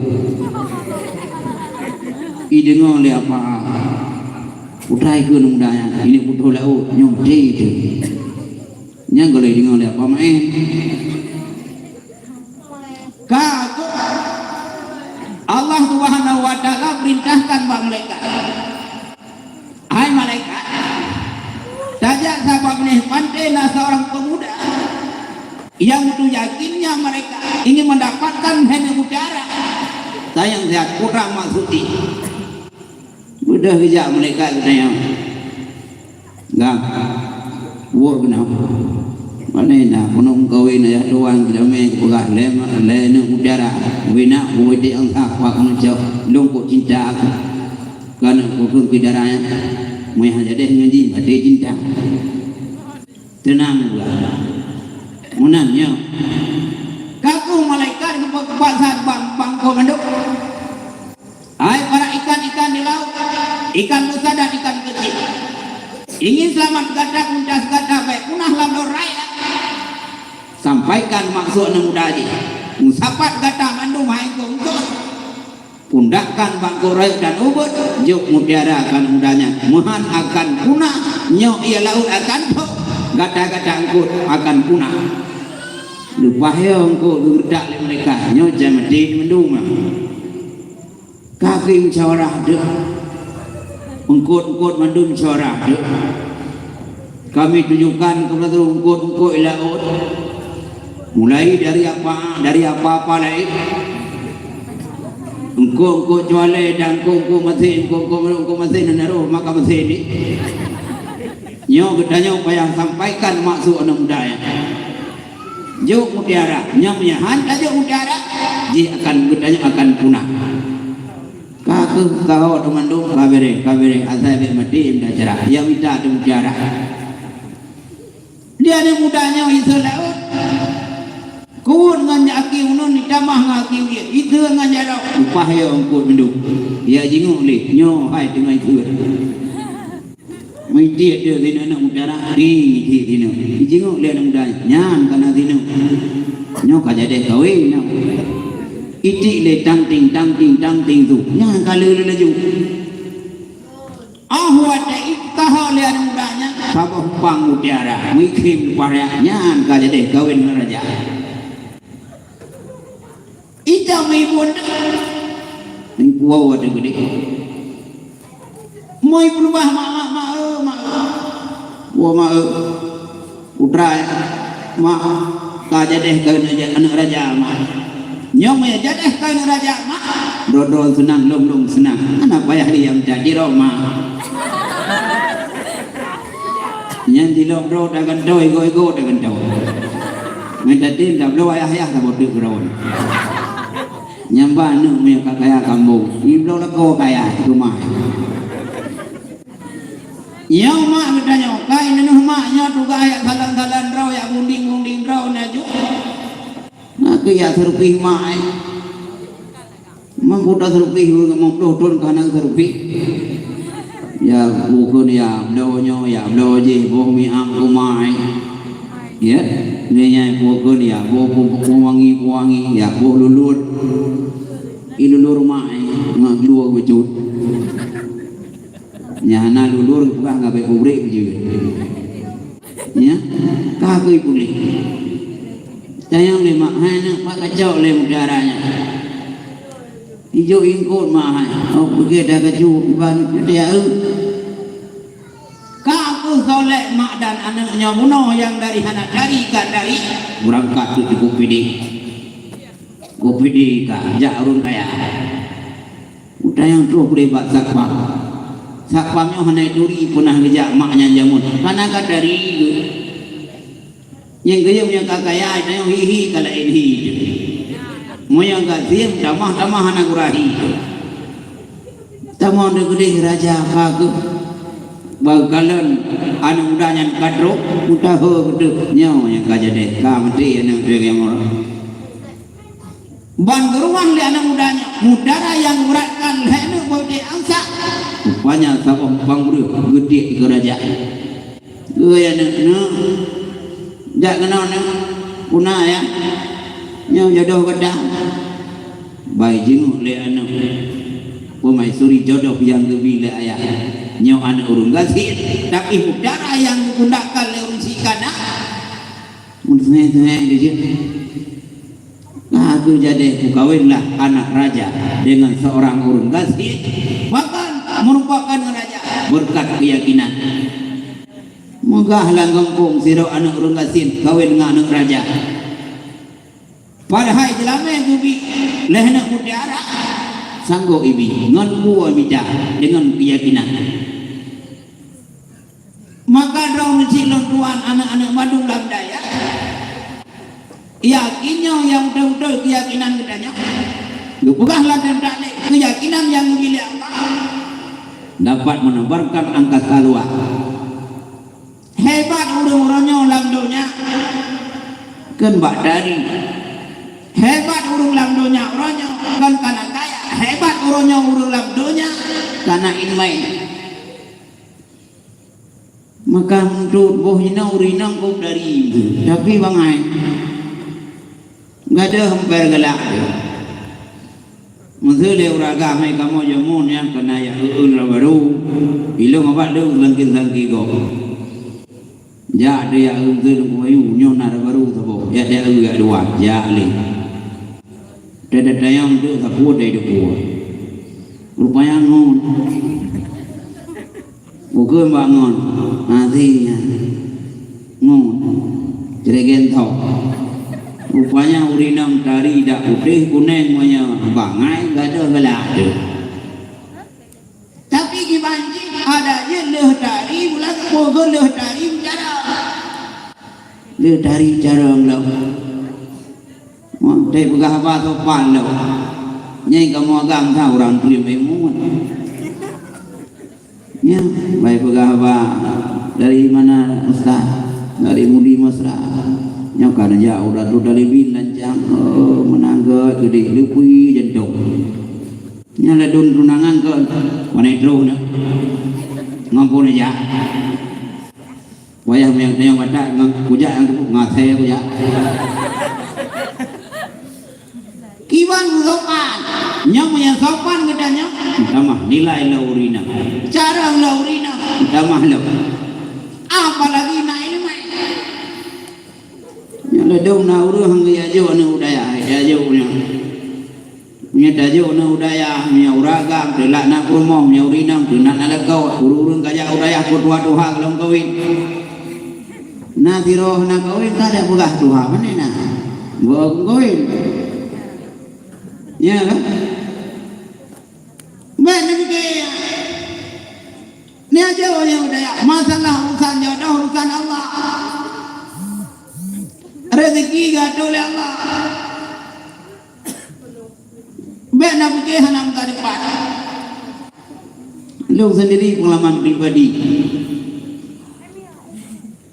Ideungoe lé apa? Putra ikeu aneuk muda nyan, ini putroh laôt, nyoe maté teuh. Nyan gohlom deungoe lé Apa Maén. Ka keuh Allah Subhanahu wa Taala perintahkan bak malaikat, "Hai malaikat, tajak sabab neh panté na seorang pemuda yang begitu yakinnya mereka ingin mendapatkan hana mutiara. Sayang siat putra mak suci." Beudôh geujak malaikat geutanyong, "Gam, woe keunoe." "Pane na, keunoe meukawen ayah tuan, geudamé geupeugah lé ma-, lé aneuk mutiara. Wina, woe di angka kuat keunoe cok, lôn kok cinta aku. Keuneuk kukheun keu dara nyan, meuihan jadeh ngon jih, maté cinta." Teunang dua. Meunan nyoe. Ka keuh malaikat geupeu-, geupeusan bang-, bangko mandum. Hai para ikan-ikan di laut, ikan besar dan ikan kecil. Ingin selamat gata, kuntah gata baik punah lam laurai. Sampaikan maksud aneuk muda jih. Meusapat gata mandum hai engkau-engkau. Pundakkan bangko rayeuk dan ubit, jok mutiara akan muda nyan. Meuhan akan punah, nyoe ie laôt akan phoh, gata-gata eungkôt akan punah. Leupah nyoe eungkôt geuredak lé malaikat, nyoe jai maté mandum. Ka keuh musyawarah deuh. Eungkôt-eungkôt mandum musyawarah deuh. Kami tunjukkan kepada eungkôt-eungkôt laôt. Mulai dari apa, dari apa-apa laén. Eungkôt-eungkôt cualé dan eungkôt-eungkôt masén, eungkôt-eungkôt, eungkôt masén dan roh maka masén ni. Nyoe geutanyoe payah sampaikan maksud aneuk muda nyan. Jok mutiara, nyang meuihan tajok mutiara, jih akan geutanyoe akan punah. Ka keuh ka ho teumandum, ka bereh, ka bereh, asai bèk maté meudacara. Nyang mita teumutiara. Di aneuk muda nyoe iseue laôt. Kuweuet ngon aki uneun, itamah ngon aki uyeuen, iseue ngon jaroe. Upah yo eungkôt mandum. Ya jingok lé, nyoe hai teungoh iseue. Meutiek deuh sinan aneuk mutiara, di, di, di, di. Jingok lé aneuk muda, nyan ka na sinan. Nyoe ka jadeh kawen nyoe. Itik lé tang ting, tang ting, tang ting tu. Nyan ka lé laju. Ah, watèe itaho lé aneuk muda nyan, saboh pang mutiara, meuikhém lumpah raya, nyan ka jadeh kawen ngon raja. Ita meubon, meuipuwoe watèe geudeh. Moi peulubah mak, mak, mak, eu, mak, eu. Woe mak, eu. Putra, mak, ka jadeh keu aneuk raja, mak. Nyoe meujadeh keu aneuk raja, mak. Droe-droe seunang, lôn-lôn seunang. Hana payah lé nyang mita sidroe, mak. Nyan jilok droe tagantoe, igoe-igoe tagantoe. Ngon tatem tabloe ayah-ayah saboh teuk droe. Nyang ba aneuk meunyoe ka kaya kambong, ibloe lakoe kaya teuma. Nyoe mak geutanyoe, kai neunoh mak nyoe tugaih jak salon-salon droe, jak gundieng-gundieng droe na ju. Na keuh jak seurupih mak, eh. Mampu taseurupih ureueng limong ploh thon ka hana seurupih. Ya, bukon ya, bloe nyoe ya, bloe jih, boh miam kumai. Ya, nyoe nyang bukon ya, boh pu-, pewangi-pewangi, ya, boh lulur. I lulur mai, ngon glue bacut. Nyang hana lulur peugah ngon bèe peubrek beujeuet. Ya, ka keuh puléh. Tanyong lé mak hai, aneuk pat kacok lé mutiara nyan. Ijok ingkot mak hai. Oh, peugét dah kaju iban dia eu. Ka keuh solek mak dan aneuk nyoe bunoe nyang dari hana dari ka dari. Beurangkat keuh di Kopidé. Kopidé ka jak ureueng kaya. Utanyong troh keudeh bak satpam. Satpam nyoe hana turi peunah geujak mak nyan jameun. Kana ka tari geuh. Nyang geuyue nyang ka kaya, tanyong hi-hi ka laén hi teuh. Meunyoe ka siem, tamah-tamah hana gura hi teuh. Tamong deuh keudeh raja ka keuh. Bak kalon aneuk muda nyan ka trok, meutuha keuh nyoe nyang ka jadeh, ka maté aneuk teuh nyang Ban geuruwang lé aneuk muda nyan, mutiara nyang geuberatkan lhèe neuk beude angsa. Rupanya saboh pang breuh geutiek dikeue raja. Geuyue aneuk, "Neuk, jak keunoe neuk, puna ya. Nyoe jodoh gata." Bai jingok lé aneuk. Peumaisuri jodoh nyang geubi lé ayah. Nyoe aneuk ureueng gasien, tapi mutiara nyang geukundakkan lé ureueng syiek kana. Meuteumé-teumé di jeuet. Ka geujadeh, kukawinlah anak raja dengan seorang ureueng gasien, bahkan merupakan raja berkat keyakinan. Meugah lam gampông sidroe aneuk ureueng gasien kawen ngon aneuk raja. Padahai jeulamé geubi lhèe aneuk mutiara, sanggob ibi ngon buoe mita deungon keuyakinan. Maka droeneuh cit lôn tuan aneuk-aneuk mandum lam dayah, yakin nyoe nyang beutôi-beutôi keuyakinan geutanyoe. Geupeugah lam taklid keuyakinan nyang geubi lé Allah dapat menebarkan angkasa luas. Hebat ureueng-ureueng nyoe lam donya, kon bak tari. Hebat ureueng lam donya uroe nyoe, kon kana kaya. Hebat uroe nyoe ureueng lam donya, kana ileumèe. Maka meunurot boh jinoe ureueng inong kôb tari, tapi bangai. Gadôh amper galak. Meuseu lé ureueng agam hai kamoe jameun nyan keuneuk jak eu-eu dara barô, ilong abak lôn sangki-sangki gob. Jak teuh jak eu meuseu Teungku Bayu, nyoe na dara barô saboh, jak teuh jak eu jak dua, jak lé. Teuh tanyong teuh sapeue teuh teupeue. Rupanya ngon. Bukon bak ngon, até nyan. Ngon, jregen thok. Rupanya ureueng inong tari dak putéh kunèng meunyoe bangai gadôh galak teuh. Tapi kiban jih adak jih lheueh tari, bulan bukon lheueh tari meucara. Lheueh tari carông lom. Mon, teupeugah haba sopan lom. Nyan kamoe agam sa ureueng teurim ilmu. Nyan, bai peugah haba, "Dari mana, Ustaz?" "Dari Mudi Mesra." Nyoe ka neujak u Ratu Talibin lancang, oh, meunan gèt geudeh, leupie jantông. Nyan ladôm tunangan kon, wana troh nyoe. Ngon peue neujak? Wayah meunyang tanyong batat ngon kujak nyang teupeu ngasée kujak. Kiban sopan. Nyoe meunyoe sopan geutanyoe, tamah nilai lom ureueng inong. Carông lom ureueng inong, tamah lom. Apalagi na ileumèe. Nyoe ladôm na ureueng geujak jok aneuk u dayah, geujak jok nyoe. Meunyoe tajok na u dayah, meunyoe ureueng agam, teulat na peurumoh, meunyoe ureueng inong, teulat na lakoe, ureueng-ureueng ka jak u dayah, peutuha-tuha gohlom kawen. Na sidroe hana kawen, ka jak peugah tuha, pane na? Goe kawen. Ya kan? Bèk neupike. Nyoe jauh nyang u dayah. Masalah urusan jodoh, urusan Allah. Rezeki geuatur lé Allah. Bèk na pike hana masa depan. Lôn sendiri pengalaman pribadi.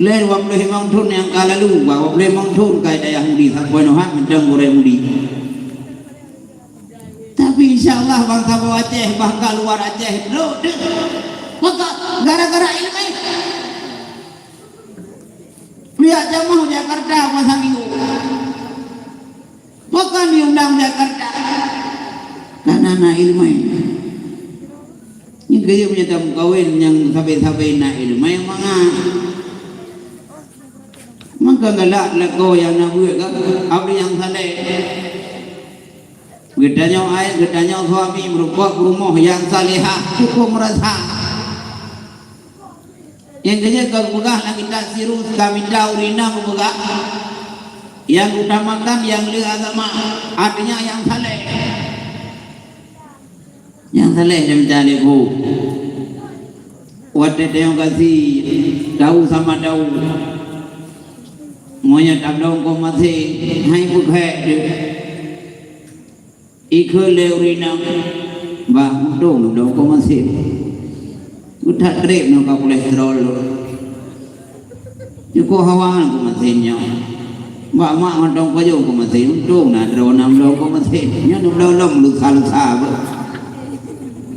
Lé dua puluh limong thon nyang ka lalu, dua puluh limong thon ka dayah Mudi, sampoe nyoe han mantong gurèe Mudi. Tapi insya Allah bansa Aceh, bahkan luar Aceh, trok deuh. Maka gara-gara ileumèe. Pihak jamaah Jakarta masa minggu. Bukan diundang Jakarta. Karena na ileumèe. Nyan keuh meunyoe tameukawen nyang sabe-sabe na ileumèe mangat. Maka galak lakoe nyang na buet ka, abdi nyang saleh. Geutanyoe ayah, geutanyoe suami meureumpok peurumoh nyang salehah, cukup meurasa. Nyang keujeuet ka geupeugah lam kitab Sirus, ka mita ureueng inong geupeugah, nyang utamakan nyang le agama, artinya nyang saleh. Nyang saleh nyang mita lé geuh. Watèe tanyoe gasien, tahu sama tahu. Meunyoe tabloe keu maséng, hai peukhèk deuh. Ikheun lé ureueng inong, "Bah, untông neubloe keu maséng. Geutat trép nyoe ka kolesterol lôn. Nyoe keu hawa keu maséng nyoe. Bah, mak mantong pajoh keu maséng, untông na droeneuh bloe keu maséng. Nyoe neubloe lom lusa-lusa beuh.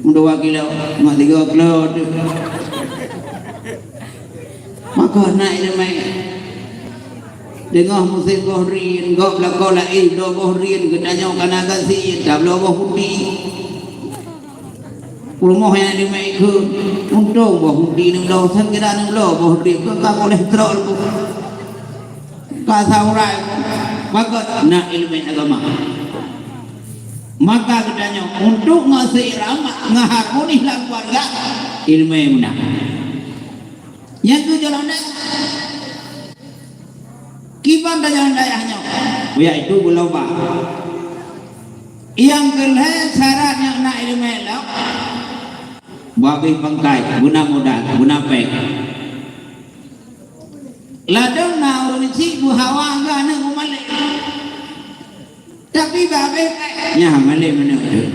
Meudua kilo, mak tiga kilo teuh." Maka na ileumèe. Teungoh musém boh rien, gob lakoe laén bloe boh rien, geutanyoe ka na gasien, tabloe boh putéh. Peurumoh nyang di Mekkah, untông boh huti neubloe, seukira neubloe boh drip, ka kolesterol, ka saurai, pakon na ileumèe agama. Maka geutanyoe untuk ngon seirama, ngon harmoni lam keluarga, ileumèe meunan. Nyang keu jalan dayah. Kiban jalan dayah nyoe, yaitu beuloba. Nyang keu lhèe syarat nyang na ileumèe lom, babeh pangkai, beuna modal, beuna péng. Ladôm na ureueng chik beuhawa keu aneuk meumalèe. Tapi babeh péng, nyan malèe meunan teuh.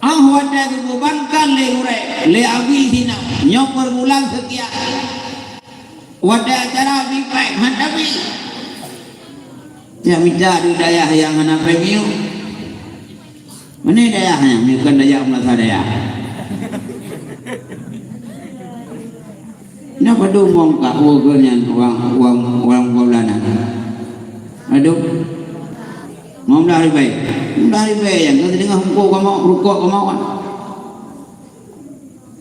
Ah, watèe geubeubankan lé gurèe, lé abi sinoe, nyoe per bulan sekian. Watèe acara abi péng, han tabi. Jak mita di dayah nyang hana péng miyueb. Meunyoe dayah nyan, miyueb kon dayah meurasa dayah. Nyan padum mong ka ueh nyan uang, uang, uang bulanan. Aduh. Lima belas ribèe. Lima belas ribèe nyan, ka sideungoh hungko kamoe, rukok kamoe.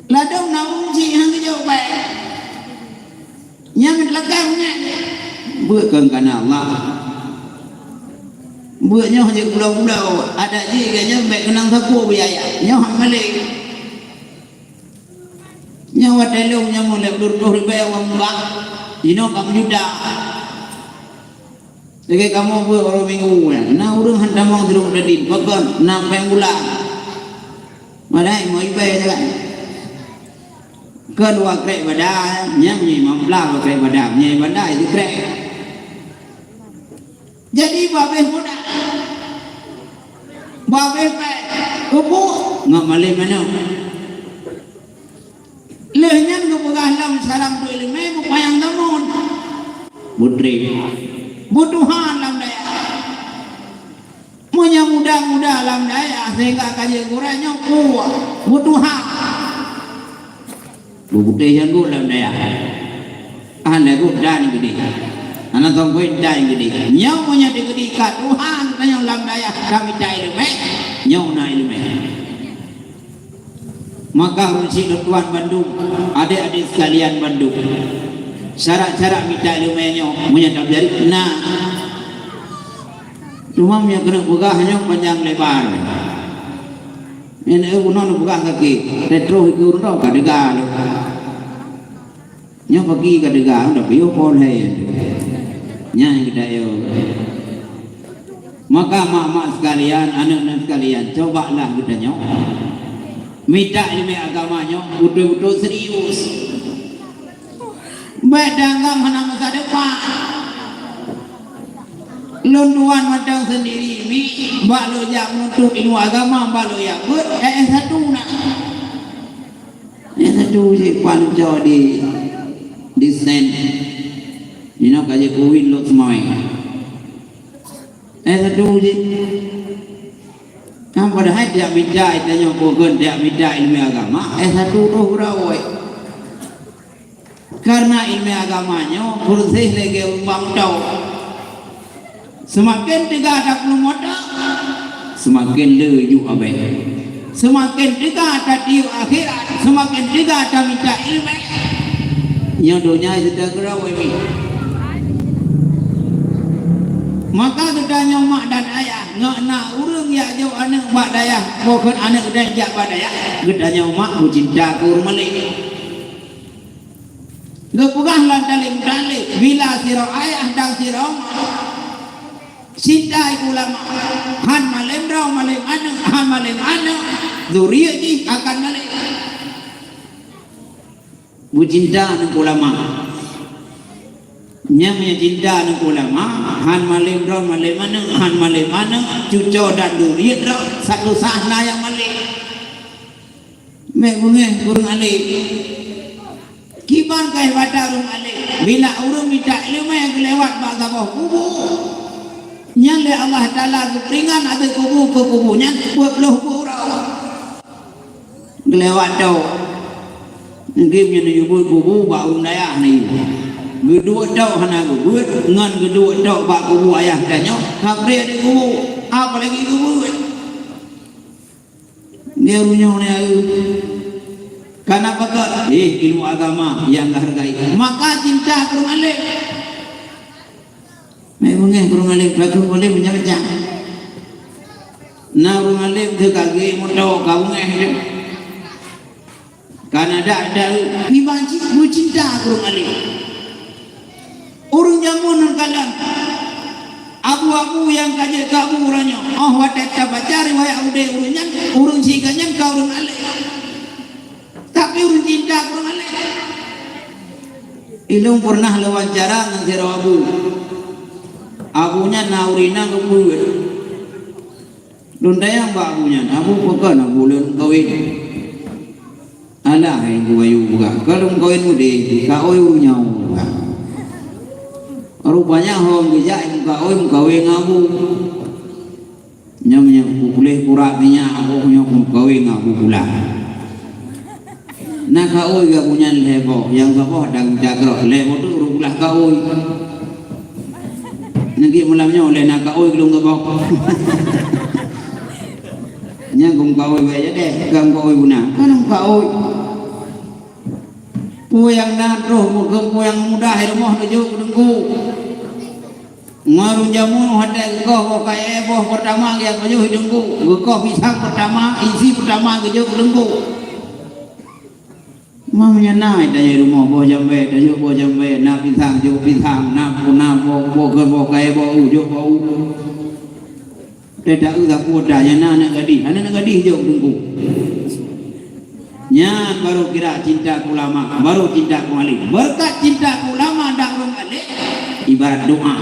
Ladôm na ureueng chik nyang geujok bèe. Nyan meuteulakang nyan. Beuet kon kana Allah. Beuet nyoe jeuet pulo-pulo, adat jih geuh nyoe bèk keunong sapeue biaya. Nyoe hak malèe. Nyoe watèe lôn nyoe mulai dua puluh ribèe uang bank, jinoe ka meujuta. Lagèe kamoe beuet uroe Minggu nyan, na ureueng han tamong sidroe tadin, pakon na péng bulan. Padahai mo ibai nyan kan. Keu dua krek badan, nyang lima belas dua krek badan, nyang bandai sikrek. Jadi babeh muda, babeh pèng, keubuek ngon malèe manok. Lheueh nyan geupeugah lam salam tu ileumèe beupanyang tamon. Putri, beutuhan lam dayah. Meunyoe muda-muda lam dayah sehingga ka jeuet gurèe nyoe kuah, beutuhan. Beuputéh janggot lam dayah. Hana geuh dan geudeh. Hana songkoi dan geudeh. Nyoe meunyoe digeudeh ka tuhan tanyoe lam dayah ka mita ileumèe, nyoe na ileumèe. Maka ureueng chik lôn tuan bandum, adék-adék sekalian bandum, syarat-syarat mita ileumèe nyoe meunyoe tapeujari na. Cuma meunyoe keuneuk peugah nyoe panjang lebar. Nyan, eh, bunoe neupeugah kaki, teutroh ikeu ureueng ka deuga lom. Nyoe pagi ka deuga, dah piôh pohon hai. Nyan geutanyoe. Maka mak-mak sekalian, aneuk-aneuk sekalian, cobalah geutanyoe mita ileumèe agama nyoe beutôi-beutôi serius. Bèk danggam hana masa depan. Lôn tuan mantong sendiri mi bak lôn jak meunutut ilmu agama bak lôn jak beuet S satu na. Nyang satu cit pan cok di, di Sen. Inoe ka jeuet keuwin lôn seumai. Nyang satu cit. Kan padahai tiap mita tanyoe peue kheun tiap mita ileumèe agama, S satu roh geurawai. Karena ileumèe agama nyoe beureuséh lagèe umbang tôk. Seumaken teuga tapeuleumota, seumaken le ju abée. Seumaken teuga tatiyeuk akhirat, seumaken teuga tamita ileumèe. Nyoe donya seuteugeura wémi. Maka geutanyoe mak dan ayah, ngon na ureuëng jak jok aneuëk bak dayah, bukon aneuëk dan jak bak dayah, geutanyoe mak meucinta keu ureuëng malém. Geupeugah lam taleb-taleb, bila sidroe ayah dan sidroe ma, cinta keu ulama, han malém droe malém aneuëk, han malém aneuëk, zuriat jih akan malém. Meucinta ngon ulama. Nyang meucinta ngon ulama, han malém droe malém aneuëk, han malém aneuëk, cucoe dan zuriat droe, satu sah na nyang malém. Méuh beungéh ureuëng além. Kiban keuhebatan ureuëng além. Bila ureuëng mita iéleumé geulewat bak saboh kubu, nyan lé Allah Taala geupeuringan ateueh kubu keu kubu nyan peuet ploh uroe. Geulewat tôk. Mungken nyan geubeuet kubu bak ureuëng dayah nyoe. Geuduek tôk hana geubeuet, ngon geuduek tôk bak kubu ayah geutanyoe, ka preh di kubu, apalagi geubeuet. Dia runyuh ni, ayu. Karena apa? Eh, ilmu agama yang dihargai. Maka cinta ke ureuëng alim. Mai beungéh ureuëng alim, bak ureuëng alim meunyoe macam. Na ureuëng alim teu ka geuék moto, ka beungéh je. Karena dak ada iman ci-, meucinta keu ureuëng alim. Ureuëng jameun ngon kalam, abu-abu nyang ka jeuet keu abu uroe nyoe, óh watée tabaca riwayat udeb ureuëng nyan, ureuëng siga nyan ka ureuëng alim. Tapi ureuëng cinta keu ureuëng alim. Ilôn pernah leuwawancara ngon sidroe abu. Abu nyan na ureuëng inong geupeuet. Lôn tanyong bak abu nyan, "Abu, pakon abu lôn kawen?" "Alah, hai Abu Ayub, ka lôn kawen udeb, ka oi ureuëng nyoe." Rupanya hom geujak meukawen, meukawen ngon abu. Nyan, nyan, kukuleh kurak minyak, abu nyoe meukawen ngon abu pulang. Na kaôi geuh abu nyan lhée boh, nyang saboh dan jagroe, lhée boh tu ureuëng pulah kaôi. Nyan geuh malam nyoe lhée na kaôi geulong geuboh. Nyang geuh kaôi bae jadeh, gam kaôi guna. Kan kaôi. Peue nyang na troh meukeumpu nyang mudah di rumoh tujoh keu teungku. Ngon ureuëng jameun watée geukoh boh kayée boh peurtama geujak tujoh di teungku. Geukoh pisang peurtama, isi peurtama geujok keu teungku. Meunyoe na tanyoe rumoh boh jambée, tanyoe boh jambée, na pisang, jok pisang, na, na boh, boh, boh kayée boh u, jok boh u. Teuta eu sapeue dah, nyang na aneuk gadih, aneuk gadih jok teungku. Nyan baru kira cinta keu ulama, baru cinta keu alim. Beureukat cinta keu ulama dan ureuëng alim ibarat doa.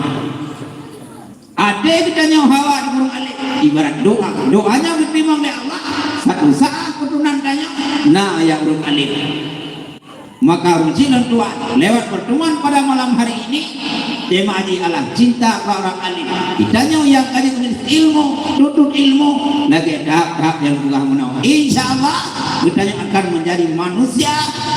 Até geutanyoe hawa di ureuëng alim ibarat doa. Doanya geuteurimong lé Allah, satu saat keuturonan tanyoe na ayah ureuëng alim. Maka ureuëng cit lôn tuan, lewat pertemuan pada malam hari ini, tema jih ialah cinta bak ureuëng alim. Geutanyoe nyang ka jeuet ilmu, tuntut ilmu, lagée tahap-tahap nyang peugah meunoe. Insya Allah, geutanyoe akan menjadi manusia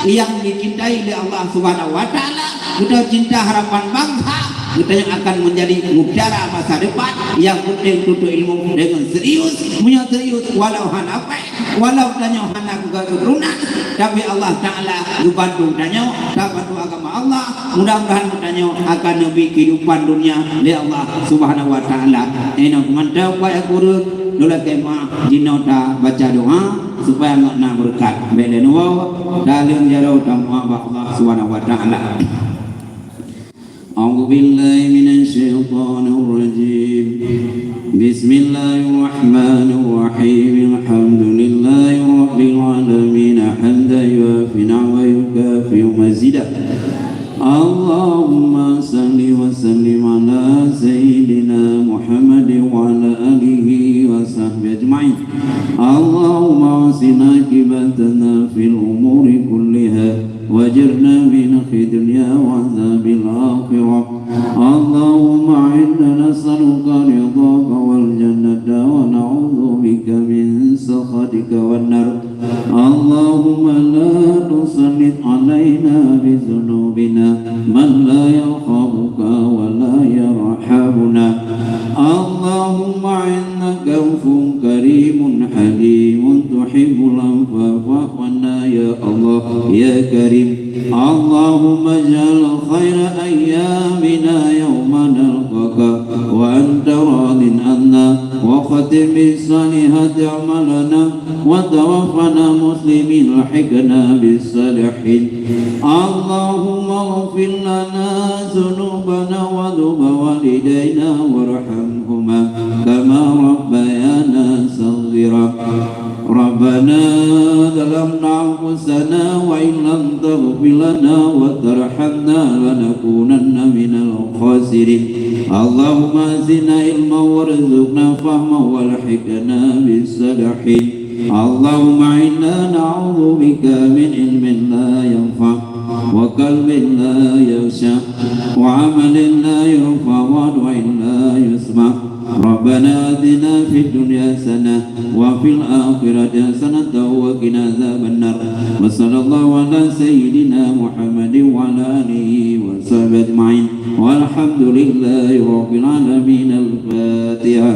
yang dicintai oleh Allah Subhanahu wa Taala. Geutanyoe cinta harapan bangsa, geutanyoe akan menjadi mutiara masa depan. Nyang penting tuntut ilmu dengan serius, meunyoe serius walau hana péng, walau tanyoe hana geugaru lunak, tapi Allah Taala geubantu tanyoe, tabantu agama Allah. Mudah-mudahan geutanyoe akan neubri kehidupan dunia lé Allah Subhanahu wa Taala. Inoe mantong, Bapak Guru, lôn lakée meuah jinoe tabaca doa supaya ngon na beureukat. Bék lé neuwoe, daleueng jaroe tamoe bak Allah Subhanahu wa Taala. أعوذ بالله من الشيطان الرجيم. بسم الله الرحمن الرحيم. الحمد لله رب العالمين. حمدا يوافي نعمه ويكافئ مزيده. اللهم صل وسلم على سيدنا محمد وعلى آله وصحبه أجمعين. اللهم أحسن عاقبتنا في الأمور كلها وأجرنا من خزي الدنيا وعذاب الآخرة. اللهم إنا نسألك رضاك والجنة ونعوذ بك من سخطك والنار. اللهم لا تسلط علينا بذنوبنا من لا يخافك ولا يرحمنا. اللهم إنك عفو كريم حليم تحب العفو فاعف عنا يا الله يا كريم. اللهم اجعل خير أيامنا يوم نلقاك وأنت راض عنا، واختم بالصالحات أعمالنا، وتوفنا مسلمين، ألحقنا بالصالحين. اللهم اغفر لنا ذنوبنا وذنوب والدينا وارحمهما كما ربيانا صغيرا. ربنا ظلمنا أنفسنا وإن لم تغفر لنا وترحمنا لنكونن من الخاسرين. اللهم زدنا علما وارزقنا فهما وألحقنا بالصالحين. اللهم إنا نعوذ بك من علم لا ينفع وقلب لا يخشع وعمل لا يرفع ودعاء لا يسمع. ربنا آتنا في الدنيا حسنة وفي الآخرة حسنة وقنا عذاب النار. وصلى الله على سيدنا محمد وعلى آله وصحبه أجمعين. والحمد لله رب العالمين. الفاتحة.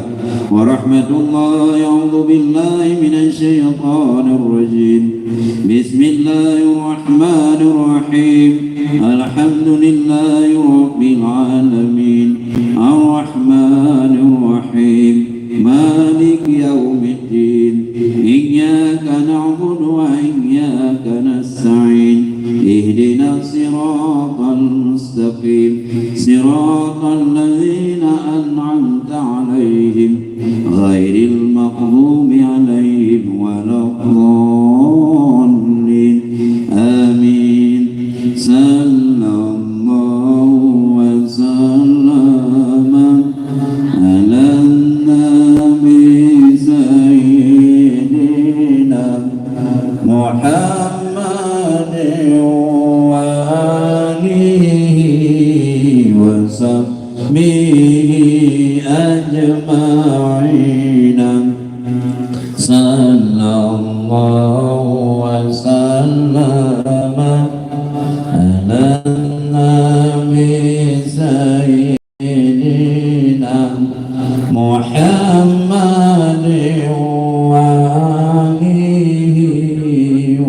ورحمة الله. أعوذ بالله من الشيطان الرجيم. بسم الله الرحمن الرحيم. الحمد لله رب العالمين. الرحمن الرحيم. مالك يوم الدين. إياك نعبد وإياك نستعين. اهدنا الصراط المستقيم. صراط الذين أنعمت عليهم غير المغضوب عليهم ولا الضالين. آمين. صلى الله وسلم على النبي سيدنا محمد وآله وصحبه أجمعين. صلى الله وسلم على النبي سيدنا محمد وآله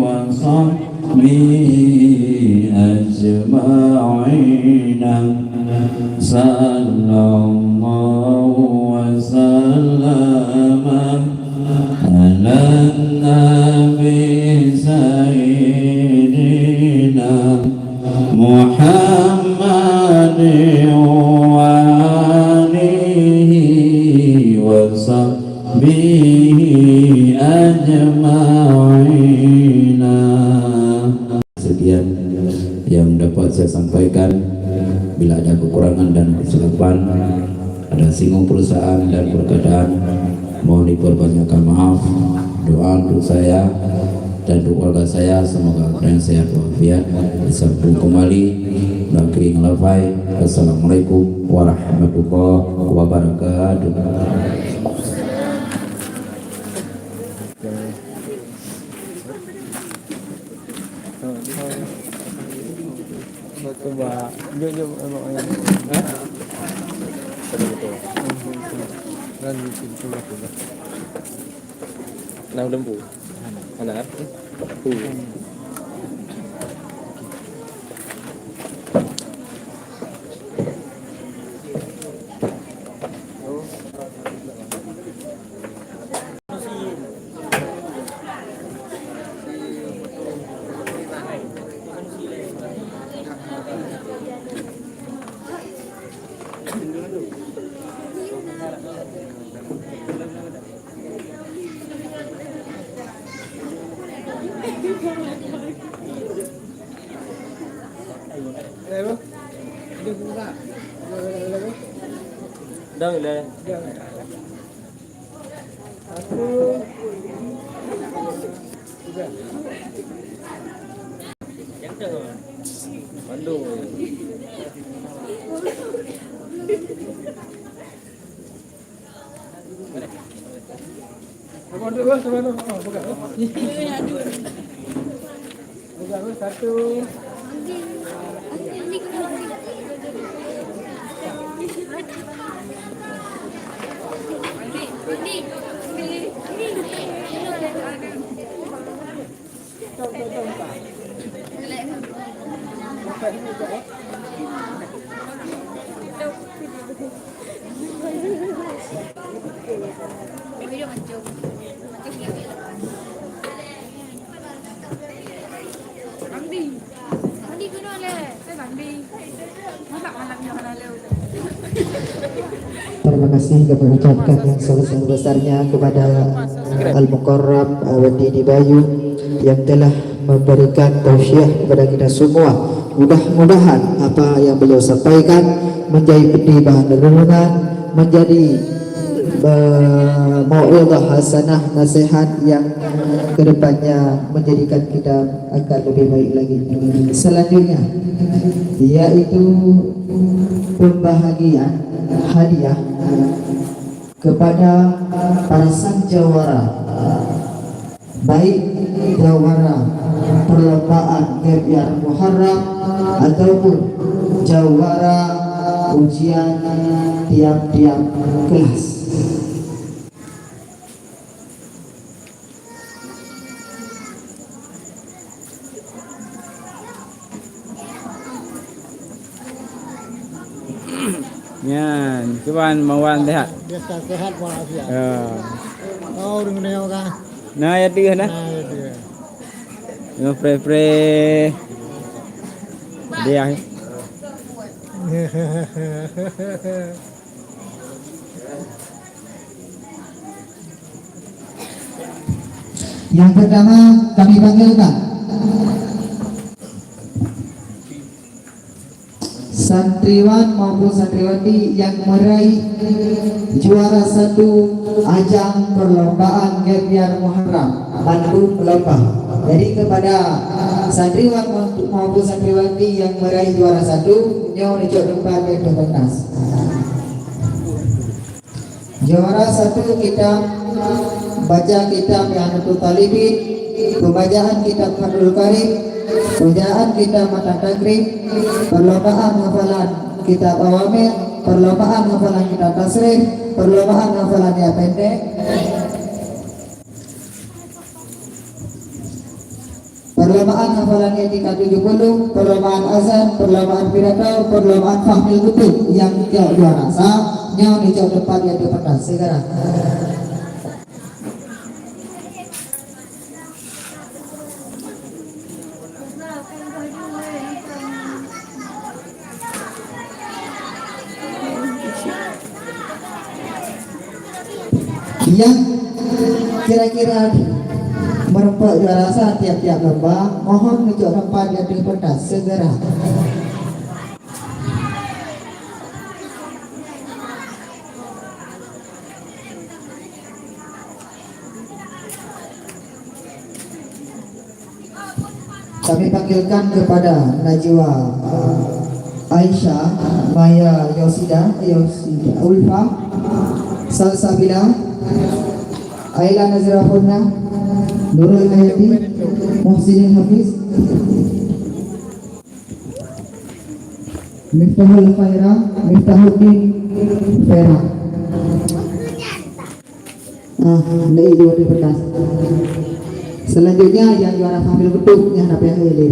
وصحبه أجمعين. صلى الله وسلم على النبي سيدنا محمد وآله وصحبه أجمعين. Sekian yang dapat saya sampaikan. Bila ada kekurangan dan kesilapan, ada singgung perasaan dan perkataan, mohon diperbanyakkan maaf. Doa untuk saya dan untuk keluarga saya, semoga keadaan sehat walafiat. Disambung kembali. Nakri ngelafai. Assalamualaikum warahmatullahi wabarakatuh. Cuba. Jom, jom, jom, jom. Nah, lembu. Mana? Hu. Dang le. Bandung. Satu. Terima kasih kami ucapkan yang sebesar-besarnya kepada Al-Mukarram Awandi di Bayu yang telah memberikan tausiah kepada kita semua. Mudah-mudahan apa yang beliau sampaikan menjadi bahan renungan, menjadi, eh, mau'izah hasanah, nasihat yang kedepannya menjadikan kita akan lebih baik lagi. Selanjutnya, yaitu pembahagian hadiah kepada para sang jawara, baik jawara perlombaan Gap Year Muharram ataupun jawara ujian tiap-tiap kelas. Nyan, cuman meuwan sehat. Biasa sehat walafiat. Ya. Oh, ureueng nyoe kah? Nah, ya deuh nah. Nah, ya deuh. Nyoe pre-pre. Dia. Yang pertama kami panggilkan santriwan maupun santriwati yang meraih juara satu ajang perlombaan Gebyar Muharram bandum lomba. Jadi kepada santriwan maupun santriwati yang meraih juara satu, nyoe neucok teumpat di atas pentas. Juara satu kitab, baca kitab I'anatul Talibin, pembacaan kitab Fathul Qarib, pembacaan kitab Matan Taqrib, perlombaan hafalan kitab Awamil, perlombaan hafalan kitab Tasrif, perlombaan hafalan ayat pendek, perlombaan hafalan I'tiqad tujuh puluh, perlombaan azan, perlombaan pidato, perlombaan fahmil kutub nyang jok juara sa, nyoe neucok teumpat di ateueh pentas segera. Nyang kira-kira meureumpok juara sa tiap-tiap lomba, mohon neucok teumpat di ateueh pentas segera. Kami panggilkan kepada Najwa, Aisyah, Maya, Yosida, Yosida, Ulfa, Salsabila, Aila Nazira Furna, Nurul Hayati, Muhsinin Hafiz, Miftahul Khaira, Miftahuddin Fera. Ah, lé dua di pentas. Selanjutnya yang juara fahmil kutub nyang na pih lé.